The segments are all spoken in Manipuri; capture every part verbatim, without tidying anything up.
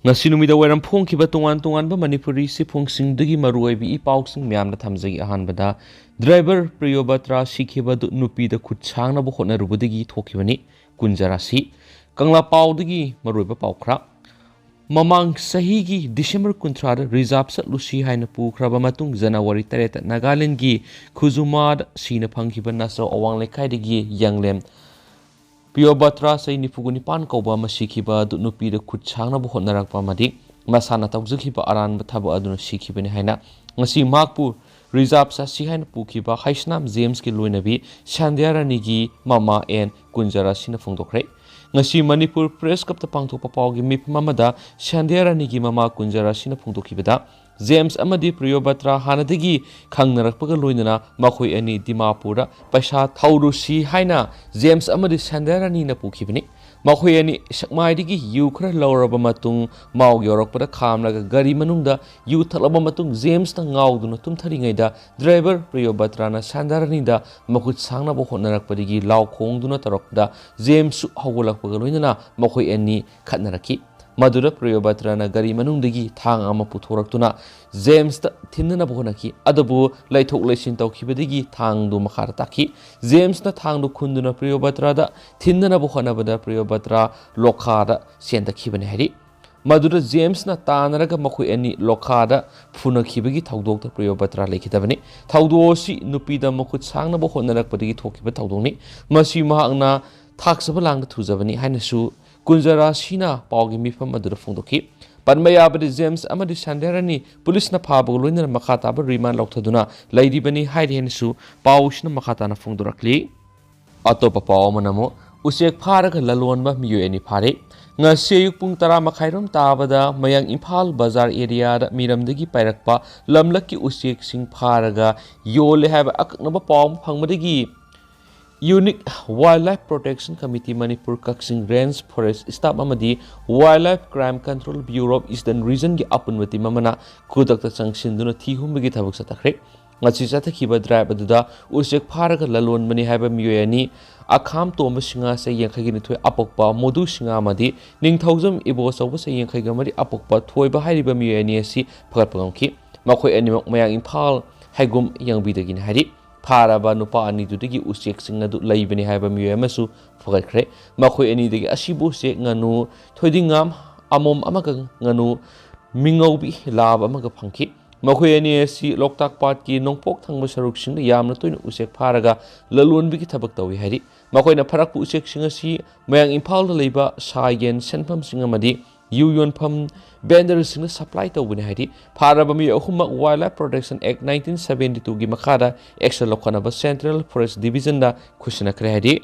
ꯉꯁꯤ ꯅꯨꯃꯤꯗꯥꯡ ꯋꯥꯏꯔꯝ ꯐꯣꯡꯈꯤꯕ ꯇꯣꯉꯥꯟ ꯇꯣꯉꯥꯟꯕ ꯃꯅꯤꯄꯨꯔꯤ ꯁꯤꯐꯣꯡꯁꯤꯡꯗꯒꯤ ꯃꯔꯨꯑꯣꯏꯕ ꯏ ꯄꯥꯎꯁꯤꯡ ꯃꯌꯥꯝꯗ ꯊꯝꯖꯒꯦ꯫ ꯑꯍꯥꯟꯕꯗ, ꯗ꯭ꯔꯥꯏꯚꯔ ꯄ꯭ꯔꯤꯌꯣꯕꯇ꯭ꯔꯥ ꯁꯤꯈꯤꯕ ꯑꯗꯨ ꯅꯨꯄꯤꯗ ꯈꯨꯠ ꯁꯥꯡꯅꯕ ꯍꯣꯠꯅꯔꯨꯕꯗꯒꯤ ꯊꯣꯛꯈꯤꯕꯅꯤ꯫ ꯀꯨꯟꯖꯔꯥꯁꯤ꯫ ꯀꯪꯂꯥ ꯄꯥꯎꯗꯒꯤ ꯃꯔꯨꯑꯣꯏꯕ ꯄꯥꯎ ꯈꯔ꯫ ꯃꯃꯥꯡ ꯆꯍꯤꯒꯤ ꯗꯤꯁꯦꯝꯕꯔ ꯀꯨꯟꯊ꯭ꯔꯥꯗ ꯔꯤꯖꯥꯕ ꯆꯠꯂꯨꯁꯤ ꯍꯥꯏꯅ ꯄꯨꯈ꯭ꯔꯕ ꯃꯇꯨꯡ, ꯖꯅꯋꯥꯔꯤ ꯇꯔꯦꯠꯇ ꯅꯥꯒꯥꯂꯦꯟꯗꯒꯤ ꯈꯨꯖꯨꯃꯥꯗ ꯁꯤꯅ ꯐꯪꯈꯤꯕ ꯅꯥꯆꯧ ꯑꯋꯥꯡ ꯂꯩꯀꯥꯏꯗꯒꯤ ꯌꯥꯡꯂꯦꯝ ꯄ꯭ꯔꯤꯌꯣꯕꯇ꯭ꯔꯥ, ꯆꯍꯤ ꯅꯤꯐꯨꯒ ꯅꯤꯄꯥꯟ ꯀꯧꯕ ꯑꯃ ꯁꯤꯈꯤꯕ ꯑꯗꯨ ꯅꯨꯄꯤꯗ ꯈꯨꯠ ꯁꯥꯡꯅꯕ ꯍꯣꯠꯅꯔꯛꯄ ꯑꯃꯗꯤ ꯃꯁꯥꯅ ꯇꯧꯖꯈꯤꯕ ꯑꯔꯥꯟꯕ ꯊꯕꯛ ꯑꯗꯨꯅ ꯁꯤꯈꯤꯕꯅꯤ ꯍꯥꯏꯅ ꯉꯁꯤ ꯃꯍꯥꯛꯄꯨ ꯔꯤꯖꯥꯕ ꯆꯠꯁꯤ ꯍꯥꯏꯅ ꯄꯨꯈꯤꯕ ꯍꯩꯁꯅꯥꯝ ꯖꯦꯝꯁꯀꯤ ꯂꯣꯏꯅꯕꯤ ꯁꯥꯟꯗ꯭ꯌꯥꯔꯥꯅꯤꯒꯤ ꯃꯃꯥ ꯑꯦꯟ ꯀꯨꯟꯖꯔꯥꯁꯤꯅ ꯐꯣꯡꯗꯣꯛꯈ꯭ꯔꯦ꯫ ꯉꯁꯤ ꯃꯅꯤꯄꯨꯔ ꯄ꯭ꯔꯦꯁ ꯀ꯭ꯂꯕꯇ ꯄꯥꯡꯊꯣꯛꯄ ꯄꯥꯎꯒꯤ ꯃꯤꯐꯝ ꯑꯃꯗ ꯁꯥꯟꯗ꯭ꯌꯥꯔꯥꯅꯤꯒꯤ ꯃꯃꯥ ꯀꯨꯟꯖꯔꯥꯁꯤꯅ ꯐꯣꯡꯗꯣꯛꯈꯤꯕꯗ, ꯖꯦꯝꯁ ꯑꯃꯗꯤ ꯄ꯭ꯔꯤꯌꯣꯕꯇ꯭ꯔꯥ ꯍꯥꯟꯅꯗꯒꯤ ꯈꯪꯅꯔꯛꯄꯒ ꯂꯣꯏꯅꯅ ꯃꯈꯣꯏ ꯑꯅꯤ ꯗꯤꯃꯥꯄꯨꯔꯗ ꯄꯩꯁꯥ ꯊꯧꯔꯨꯁꯤ ꯍꯥꯏꯅ ꯖꯦꯝꯁ ꯑꯃꯗꯤ ꯁꯥꯟꯗ꯭ꯌꯥꯔꯥꯅꯤꯅ ꯄꯨꯈꯤꯕꯅꯤ꯫ ꯃꯈꯣꯏ ꯑꯅꯤ ꯁꯦꯛꯃꯥꯏꯗꯒꯤ ꯌꯨ ꯈꯔ ꯂꯧꯔꯕ ꯃꯇꯨꯡ, ꯃꯥꯎ ꯌꯧꯔꯛꯄꯗ ꯈꯥꯝꯂꯒ ꯒꯥꯔꯤ ꯃꯅꯨꯡꯗ ꯌꯨ ꯊꯛꯂꯕ ꯃꯇꯨꯡ, ꯖꯦꯝꯁꯅ ꯉꯥꯎꯗꯨꯅ ꯇꯨꯝꯊꯔꯤꯉꯩꯗ ꯗ꯭ꯔꯥꯏꯚꯔ ꯄ꯭ꯔꯤꯌꯣꯕꯇ꯭ꯔꯥꯅ ꯁꯥꯟꯗ꯭ꯌꯥꯔꯥꯅꯤꯗ ꯃꯈꯨꯠ ꯁꯥꯡꯅꯕ ꯍꯣꯠꯅꯔꯛꯄꯗꯒꯤ ꯂꯥꯎ ꯈꯣꯡꯗꯨꯅ ꯇꯧꯔꯛꯄꯗ, ꯖꯦꯝꯁꯁꯨ ꯍꯧꯒꯠꯂꯛꯄꯒ ꯂꯣꯏꯅꯅ ꯃꯈꯣꯏ ꯑꯅꯤ ꯈꯠꯅꯔꯛꯈꯤ꯫ ꯃꯗꯨꯗ ꯄ꯭ꯔꯤꯌꯣꯕꯇ꯭ꯔꯥꯅ ꯒꯥꯔꯤ ꯃꯅꯨꯡꯗꯒꯤ ꯊꯥꯡ ꯑꯃ ꯄꯨꯊꯣꯔꯛꯇꯨꯅ ꯖꯦꯝꯁꯇ ꯊꯤꯟꯅꯅꯕ ꯍꯣꯠꯅꯈꯤ꯫ ꯑꯗꯨꯕꯨ ꯂꯩꯊꯣꯛ ꯂꯩꯁꯤꯟ ꯇꯧꯈꯤꯕꯗꯒꯤ ꯊꯥꯡꯗꯨ ꯃꯈꯥꯗ ꯇꯥꯈꯤ꯫ ꯖꯦꯝꯁꯅ ꯊꯥꯡꯗꯨ ꯈꯨꯟꯗꯨꯅ ꯄ꯭ꯔꯤꯌꯣꯕꯇ꯭ꯔꯥꯗ ꯊꯤꯟꯅꯅꯕ ꯍꯣꯠꯅꯕꯗ ꯄ꯭ꯔꯤꯌꯣꯕꯇ꯭ꯔꯥ ꯂꯣꯈꯥꯗ ꯆꯦꯟꯊꯈꯤꯕꯅꯤ ꯍꯥꯏꯔꯤ꯫ ꯃꯗꯨꯗ ꯖꯦꯝꯁꯅ ꯇꯥꯟꯅꯔꯒ ꯃꯈꯣꯏ ꯑꯅꯤ ꯂꯣꯈꯥꯗ ꯐꯨꯅꯈꯤꯕꯒꯤ ꯊꯧꯗꯣꯛꯇ ꯄ꯭ꯔꯤꯌꯣꯕꯇ꯭ꯔꯥ ꯂꯩꯈꯤꯗꯕꯅꯤ꯫ ꯊꯧꯗꯣꯛ ꯑꯁꯤ ꯅꯨꯄꯤꯗ ꯃꯈꯨꯠ ꯁꯥꯡꯅꯕ ꯍꯣꯠꯅꯔꯛꯄꯗꯒꯤ ꯊꯣꯛꯈꯤꯕ ꯊꯧꯗꯣꯛꯅꯤ꯫ ꯃꯁꯤ ꯃꯍꯥꯛꯅ ꯊꯥꯛꯆꯕ ꯂꯥꯡꯗ ꯊꯨꯖꯕꯅꯤ ꯍꯥꯏꯅꯁꯨ ꯀꯨꯟꯖꯔꯥꯁꯤꯅ ꯄꯥꯎꯒꯤ ꯃꯤꯐꯝ ꯑꯗꯨꯗ ꯐꯣꯡꯗꯣꯛꯈꯤ꯫ ꯄꯟꯕ ꯌꯥꯕꯗꯤ, ꯖꯦꯝꯁ ꯑꯃꯗꯤ ꯁꯥꯟꯗ꯭ꯌꯥꯔꯥꯅꯤ ꯄꯨꯂꯤꯁꯅ ꯐꯥꯕꯒ ꯂꯣꯏꯅꯅ ꯃꯈꯥ ꯇꯥꯕ ꯔꯤꯃꯥꯟ ꯂꯧꯊꯗꯨꯅ ꯂꯩꯔꯤꯕꯅꯤ ꯍꯥꯏꯔꯤ ꯍꯥꯏꯅꯁꯨ ꯄꯥꯎꯁꯤꯅ ꯃꯈꯥ ꯇꯥꯅ ꯐꯣꯡꯗꯣꯔꯛꯂꯤ꯫ ꯑꯇꯣꯞꯄ ꯄꯥꯎ ꯑꯃꯅ ꯑꯃꯨꯛ ꯎꯆꯦꯛ ꯐꯥꯔꯒ ꯂꯂꯣꯟꯕ ꯃꯤꯑꯣꯏ ꯑꯅꯤ ꯐꯥꯔꯦ꯫ ꯉꯁꯤ ꯑꯌꯨꯛ ꯄꯨꯡ ꯇꯔꯥ ꯃꯈꯥꯏꯔꯣꯝ ꯇꯥꯕꯗ ꯃꯌꯥꯡ ꯏꯝꯐꯥꯜ ꯕꯖꯥꯔ ꯑꯦꯔꯤꯌꯥꯗ ꯃꯤꯔꯝꯗꯒꯤ ꯄꯥꯏꯔꯛꯄ ꯂꯝꯂꯛꯀꯤ ꯎꯆꯦꯛꯁꯤꯡ ꯐꯥꯔꯒ ꯌꯣꯜꯂꯦ ꯍꯥꯏꯕ ꯑꯀꯛꯅꯕ ꯄꯥꯎ ꯑꯃ ꯐꯪꯕꯗꯒꯤ Unique Wildlife Protection Committee, Manipur ꯀꯛꯆꯤꯡ Range Forest Staff ꯑꯃꯗꯤ Wildlife Crime Control Bureau of Eastern Regionꯒꯤ ꯑꯄꯨꯟꯕ ꯇꯤꯝ ꯑꯃꯅ ꯈꯨꯗꯛꯇ ꯆꯪꯁꯤꯟꯗꯨꯅ ꯊꯤ ꯍꯨꯝꯕꯒꯤ ꯊꯕꯛ ꯆꯠꯊꯈ꯭ꯔꯦ꯫ ꯉꯁꯤ ꯆꯠꯊꯈꯤꯕ ꯗ꯭ꯔꯥꯏꯕ ꯑꯗꯨꯗ ꯎꯆꯦꯛ ꯐꯥꯔꯒ ꯂꯂꯣꯟꯕꯅꯤ ꯍꯥꯏꯕ ꯃꯤꯑꯣꯏ ꯑꯅꯤ, ꯑꯈꯥꯝ ꯇꯣꯝꯕ ꯁꯤꯡꯍ ꯆꯍꯤ ꯌꯥꯡꯈꯩꯒ ꯅꯤꯊꯣꯏ ꯑꯄꯣꯛꯄ ꯃꯣꯗꯨ ꯁꯤꯡꯍ ꯑꯃꯗꯤ ꯅꯤꯡꯊꯧꯖꯝ ꯏꯕꯣꯆꯧꯕ ꯆꯍꯤ ꯌꯥꯡꯈꯩꯒ ꯃꯔꯤ ꯑꯄꯣꯛꯄ ꯊꯣꯏꯕ ꯍꯥꯏꯔꯤꯕ ꯃꯤꯑꯣꯏ ꯑꯅꯤ ꯑꯁꯤ ꯐꯒꯠꯄ ꯉꯝꯈꯤ꯫ ꯃꯈꯣꯏ ꯑꯅꯤꯃꯛ ꯃꯌꯥꯡ ꯏꯝꯐꯥꯜ ꯍꯩꯒꯨꯝ ꯌꯥꯡꯕꯤꯗꯒꯤꯅꯤ ꯍꯥꯏꯔꯤ꯫ ꯐꯥꯔꯕ ꯅꯨꯄꯥ ꯑꯅꯤꯗꯨꯗꯒꯤ ꯎꯆꯦꯛꯁꯤꯡ ꯑꯗꯨ ꯂꯩꯕꯅꯤ ꯍꯥꯏꯕ ꯃꯤꯑꯣꯏ ꯑꯃꯁꯨ ꯐꯒꯠꯈ꯭ꯔꯦ꯫ ꯃꯈꯣꯏ ꯑꯅꯤꯗꯒꯤ ꯑꯁꯤꯕ ꯎꯆꯦꯛ ꯉꯥꯅꯨ ꯊꯣꯏꯗꯤꯡꯉꯥꯝ ꯑꯃꯣꯝ ꯑꯃꯒ ꯉꯥꯅꯨ ꯃꯤꯉꯧꯕꯤ ꯂꯥꯕ ꯑꯃꯒ ꯐꯪꯈꯤ꯫ ꯃꯈꯣꯏ ꯑꯅꯤ ꯑꯁꯤ ꯂꯣꯛꯇꯥꯛ ꯄꯥꯠꯀꯤ ꯅꯣꯡꯄꯣꯛ ꯊꯪꯕ ꯁꯔꯨꯛꯁꯤꯡꯗ ꯌꯥꯝꯅ ꯇꯣꯏꯅ ꯎꯆꯦꯛ ꯐꯥꯔꯒ ꯂꯂꯣꯟꯕꯒꯤ ꯊꯕꯛ ꯇꯧꯏ ꯍꯥꯏꯔꯤ꯫ ꯃꯈꯣꯏꯅ ꯐꯥꯔꯛꯄ ꯎꯆꯦꯛꯁꯤꯡ ꯑꯁꯤ ꯃꯌꯥꯡ ꯏꯝꯐꯥꯜꯗ ꯂꯩꯕ ꯁꯥ ꯌꯦꯟ ꯁꯦꯟꯐꯝꯁꯤꯡ ꯑꯃꯗꯤ ꯌꯨ ꯌꯣꯟꯐꯝ ꯚꯦꯟꯗꯔꯁꯤꯡꯅ ꯁꯄ꯭ꯂꯥꯏ ꯇꯧꯕꯅꯤ ꯍꯥꯏꯔꯤ꯫ ꯐꯥꯔꯕ ꯃꯤꯑꯣꯏ ꯑꯍꯨꯝꯃꯛ Wildlife Protection Act nineteen seventy two ꯒꯤ ꯃꯈꯥꯗ ꯑꯦꯛꯁꯟ ꯂꯧꯈꯠꯅꯕ Central Forest Division ꯗ ꯈꯨꯠꯁꯤꯟꯅꯈ꯭ꯔꯦ ꯍꯥꯏꯔꯤ꯫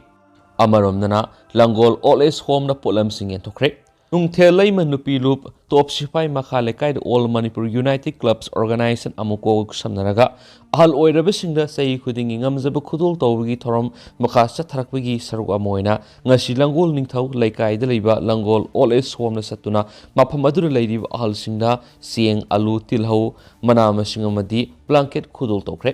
ꯑꯃꯔꯣꯝꯗꯅ ꯂꯪꯒꯣꯜ ꯑꯣꯜ ꯑꯦꯖ ꯍꯣꯝꯅ ꯄꯣꯠꯂꯝꯁꯤꯡ ꯌꯦꯟꯊꯣꯛꯈ꯭ꯔꯦ꯫ ꯅꯨꯡꯊꯦꯜ ꯂꯩꯃ ꯅꯨꯄꯤ ꯂꯨꯞ ꯇꯣꯞ ꯁꯤꯐꯥꯏ ꯃꯈꯥ ꯂꯩꯀꯥꯏꯗ All Manipur United Clubs Organization ꯑꯃꯨꯀꯣ ꯈꯨꯠꯁꯝꯅꯔꯒ ꯑꯍꯜ ꯑꯣꯏꯔꯕꯁꯤꯡꯗ ꯆꯍꯤ ꯈꯨꯗꯤꯡꯒꯤ ꯉꯝꯖꯕ ꯈꯨꯗꯣꯜ ꯇꯧꯕꯒꯤ ꯊꯧꯔꯝ ꯃꯈꯥ ꯆꯠꯊꯔꯛꯄꯒꯤ ꯁꯔꯨꯛ ꯑꯃ ꯑꯣꯏꯅ ꯉꯁꯤ ꯂꯪꯒꯣꯜ ꯅꯤꯡꯊꯧ ꯂꯩꯀꯥꯏꯗ ꯂꯩꯕ ꯂꯪꯒꯣꯜ ꯑꯣꯜ ꯑꯦꯖ ꯍꯣꯝꯗ ꯆꯠꯇꯨꯅ ꯃꯐꯝ ꯑꯗꯨꯗ ꯂꯩꯔꯤꯕ ꯑꯍꯜꯁꯤꯡꯗ ꯆꯦꯡ, ꯑꯂꯨ, ꯇꯤꯜꯍꯧ, ꯃꯅꯥ ꯃꯁꯤꯡ ꯑꯃꯗꯤ ꯕ꯭ꯂꯥꯡꯀꯦꯠ ꯈꯨꯗꯣꯜ ꯇꯧꯈ꯭ꯔꯦ꯫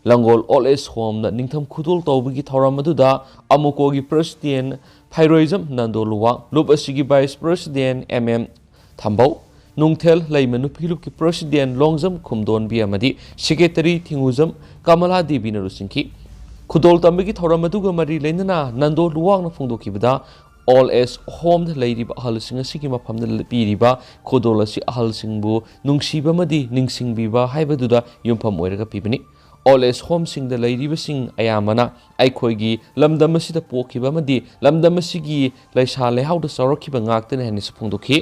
ꯂꯪꯒꯣꯜ ꯑꯣꯜ ꯑꯦꯖ ꯍꯣꯝꯗ ꯅꯤꯡꯊꯝ ꯈꯨꯗꯣꯜ ꯇꯧꯕꯒꯤ ꯊꯧꯔꯝ ꯑꯗꯨꯗ ꯑꯃꯨꯀꯣꯒꯤ ꯄ꯭ꯔꯁꯤꯗꯦꯟ ꯐꯩꯔꯣꯏꯖꯝ ꯅꯟꯗꯣ ꯂꯨꯋꯥꯡ, ꯂꯨꯞ ꯑꯁꯤꯒꯤ ꯚꯥꯏꯁ ꯄ꯭ꯔꯁꯤꯗꯦꯟ ꯑꯦꯝ ꯑꯦꯝ ꯊꯝꯕꯧ, ꯅꯨꯡꯊꯦꯜ ꯂꯩꯃ ꯅꯨꯄꯤ ꯂꯨꯞꯀꯤ ꯄ꯭ꯔꯁꯤꯗꯦꯟ ꯂꯣꯡꯖꯝ ꯈꯨꯝꯗꯣꯟꯕꯤ ꯑꯃꯗꯤ ꯁꯦꯀ꯭ꯔꯦꯇꯔꯤ ꯊꯤꯡꯉꯨꯖꯝ ꯀꯃꯂꯥ ꯗꯦꯕꯤꯅ ꯂꯨꯆꯤꯡꯈꯤ꯫ ꯈꯨꯗꯣꯜ ꯇꯝꯕꯒꯤ ꯊꯧꯔꯝ ꯑꯗꯨꯒ ꯃꯔꯤ ꯂꯩꯅꯅ ꯅꯟꯗꯣ ꯂꯨꯋꯥꯡꯅ ꯐꯣꯡꯗꯣꯛꯈꯤꯕꯗ, ꯑꯣꯜ ꯑꯦꯖ ꯍꯣꯝꯗ ꯂꯩꯔꯤꯕ ꯑꯍꯜꯁꯤꯡ ꯑꯁꯤꯒꯤ ꯃꯐꯝꯗ ꯄꯤꯔꯤꯕ ꯈꯨꯗꯣꯜ ꯑꯁꯤ ꯑꯍꯜꯁꯤꯡꯕꯨ ꯅꯨꯡꯁꯤꯕ ꯑꯃꯗꯤ ꯅꯤꯡꯁꯤꯡꯕꯤꯕ ꯍꯥꯏꯕꯗꯨꯗ ꯌꯨꯝꯐꯝ ꯑꯣꯏꯔꯒ ꯄꯤꯕꯅꯤ꯫ ꯑꯣꯜ ꯑꯦꯖ ꯍꯣꯝꯁꯤꯡꯗ ꯂꯩꯔꯤꯕꯁꯤꯡ ꯑꯌꯥꯝꯕꯅ ꯑꯩꯈꯣꯏꯒꯤ ꯂꯝꯗꯝ ꯑꯁꯤꯗ ꯄꯣꯛꯈꯤꯕ ꯑꯃꯗꯤ ꯂꯝꯗꯝ ꯑꯁꯤꯒꯤ ꯂꯩꯁꯥ ꯂꯩꯍꯥꯎꯗ ꯆꯥꯎꯔꯛꯈꯤꯕ ꯉꯥꯛꯇꯅꯤ ꯍꯥꯏꯅꯁꯨ ꯐꯣꯡꯗꯣꯛꯈꯤ꯫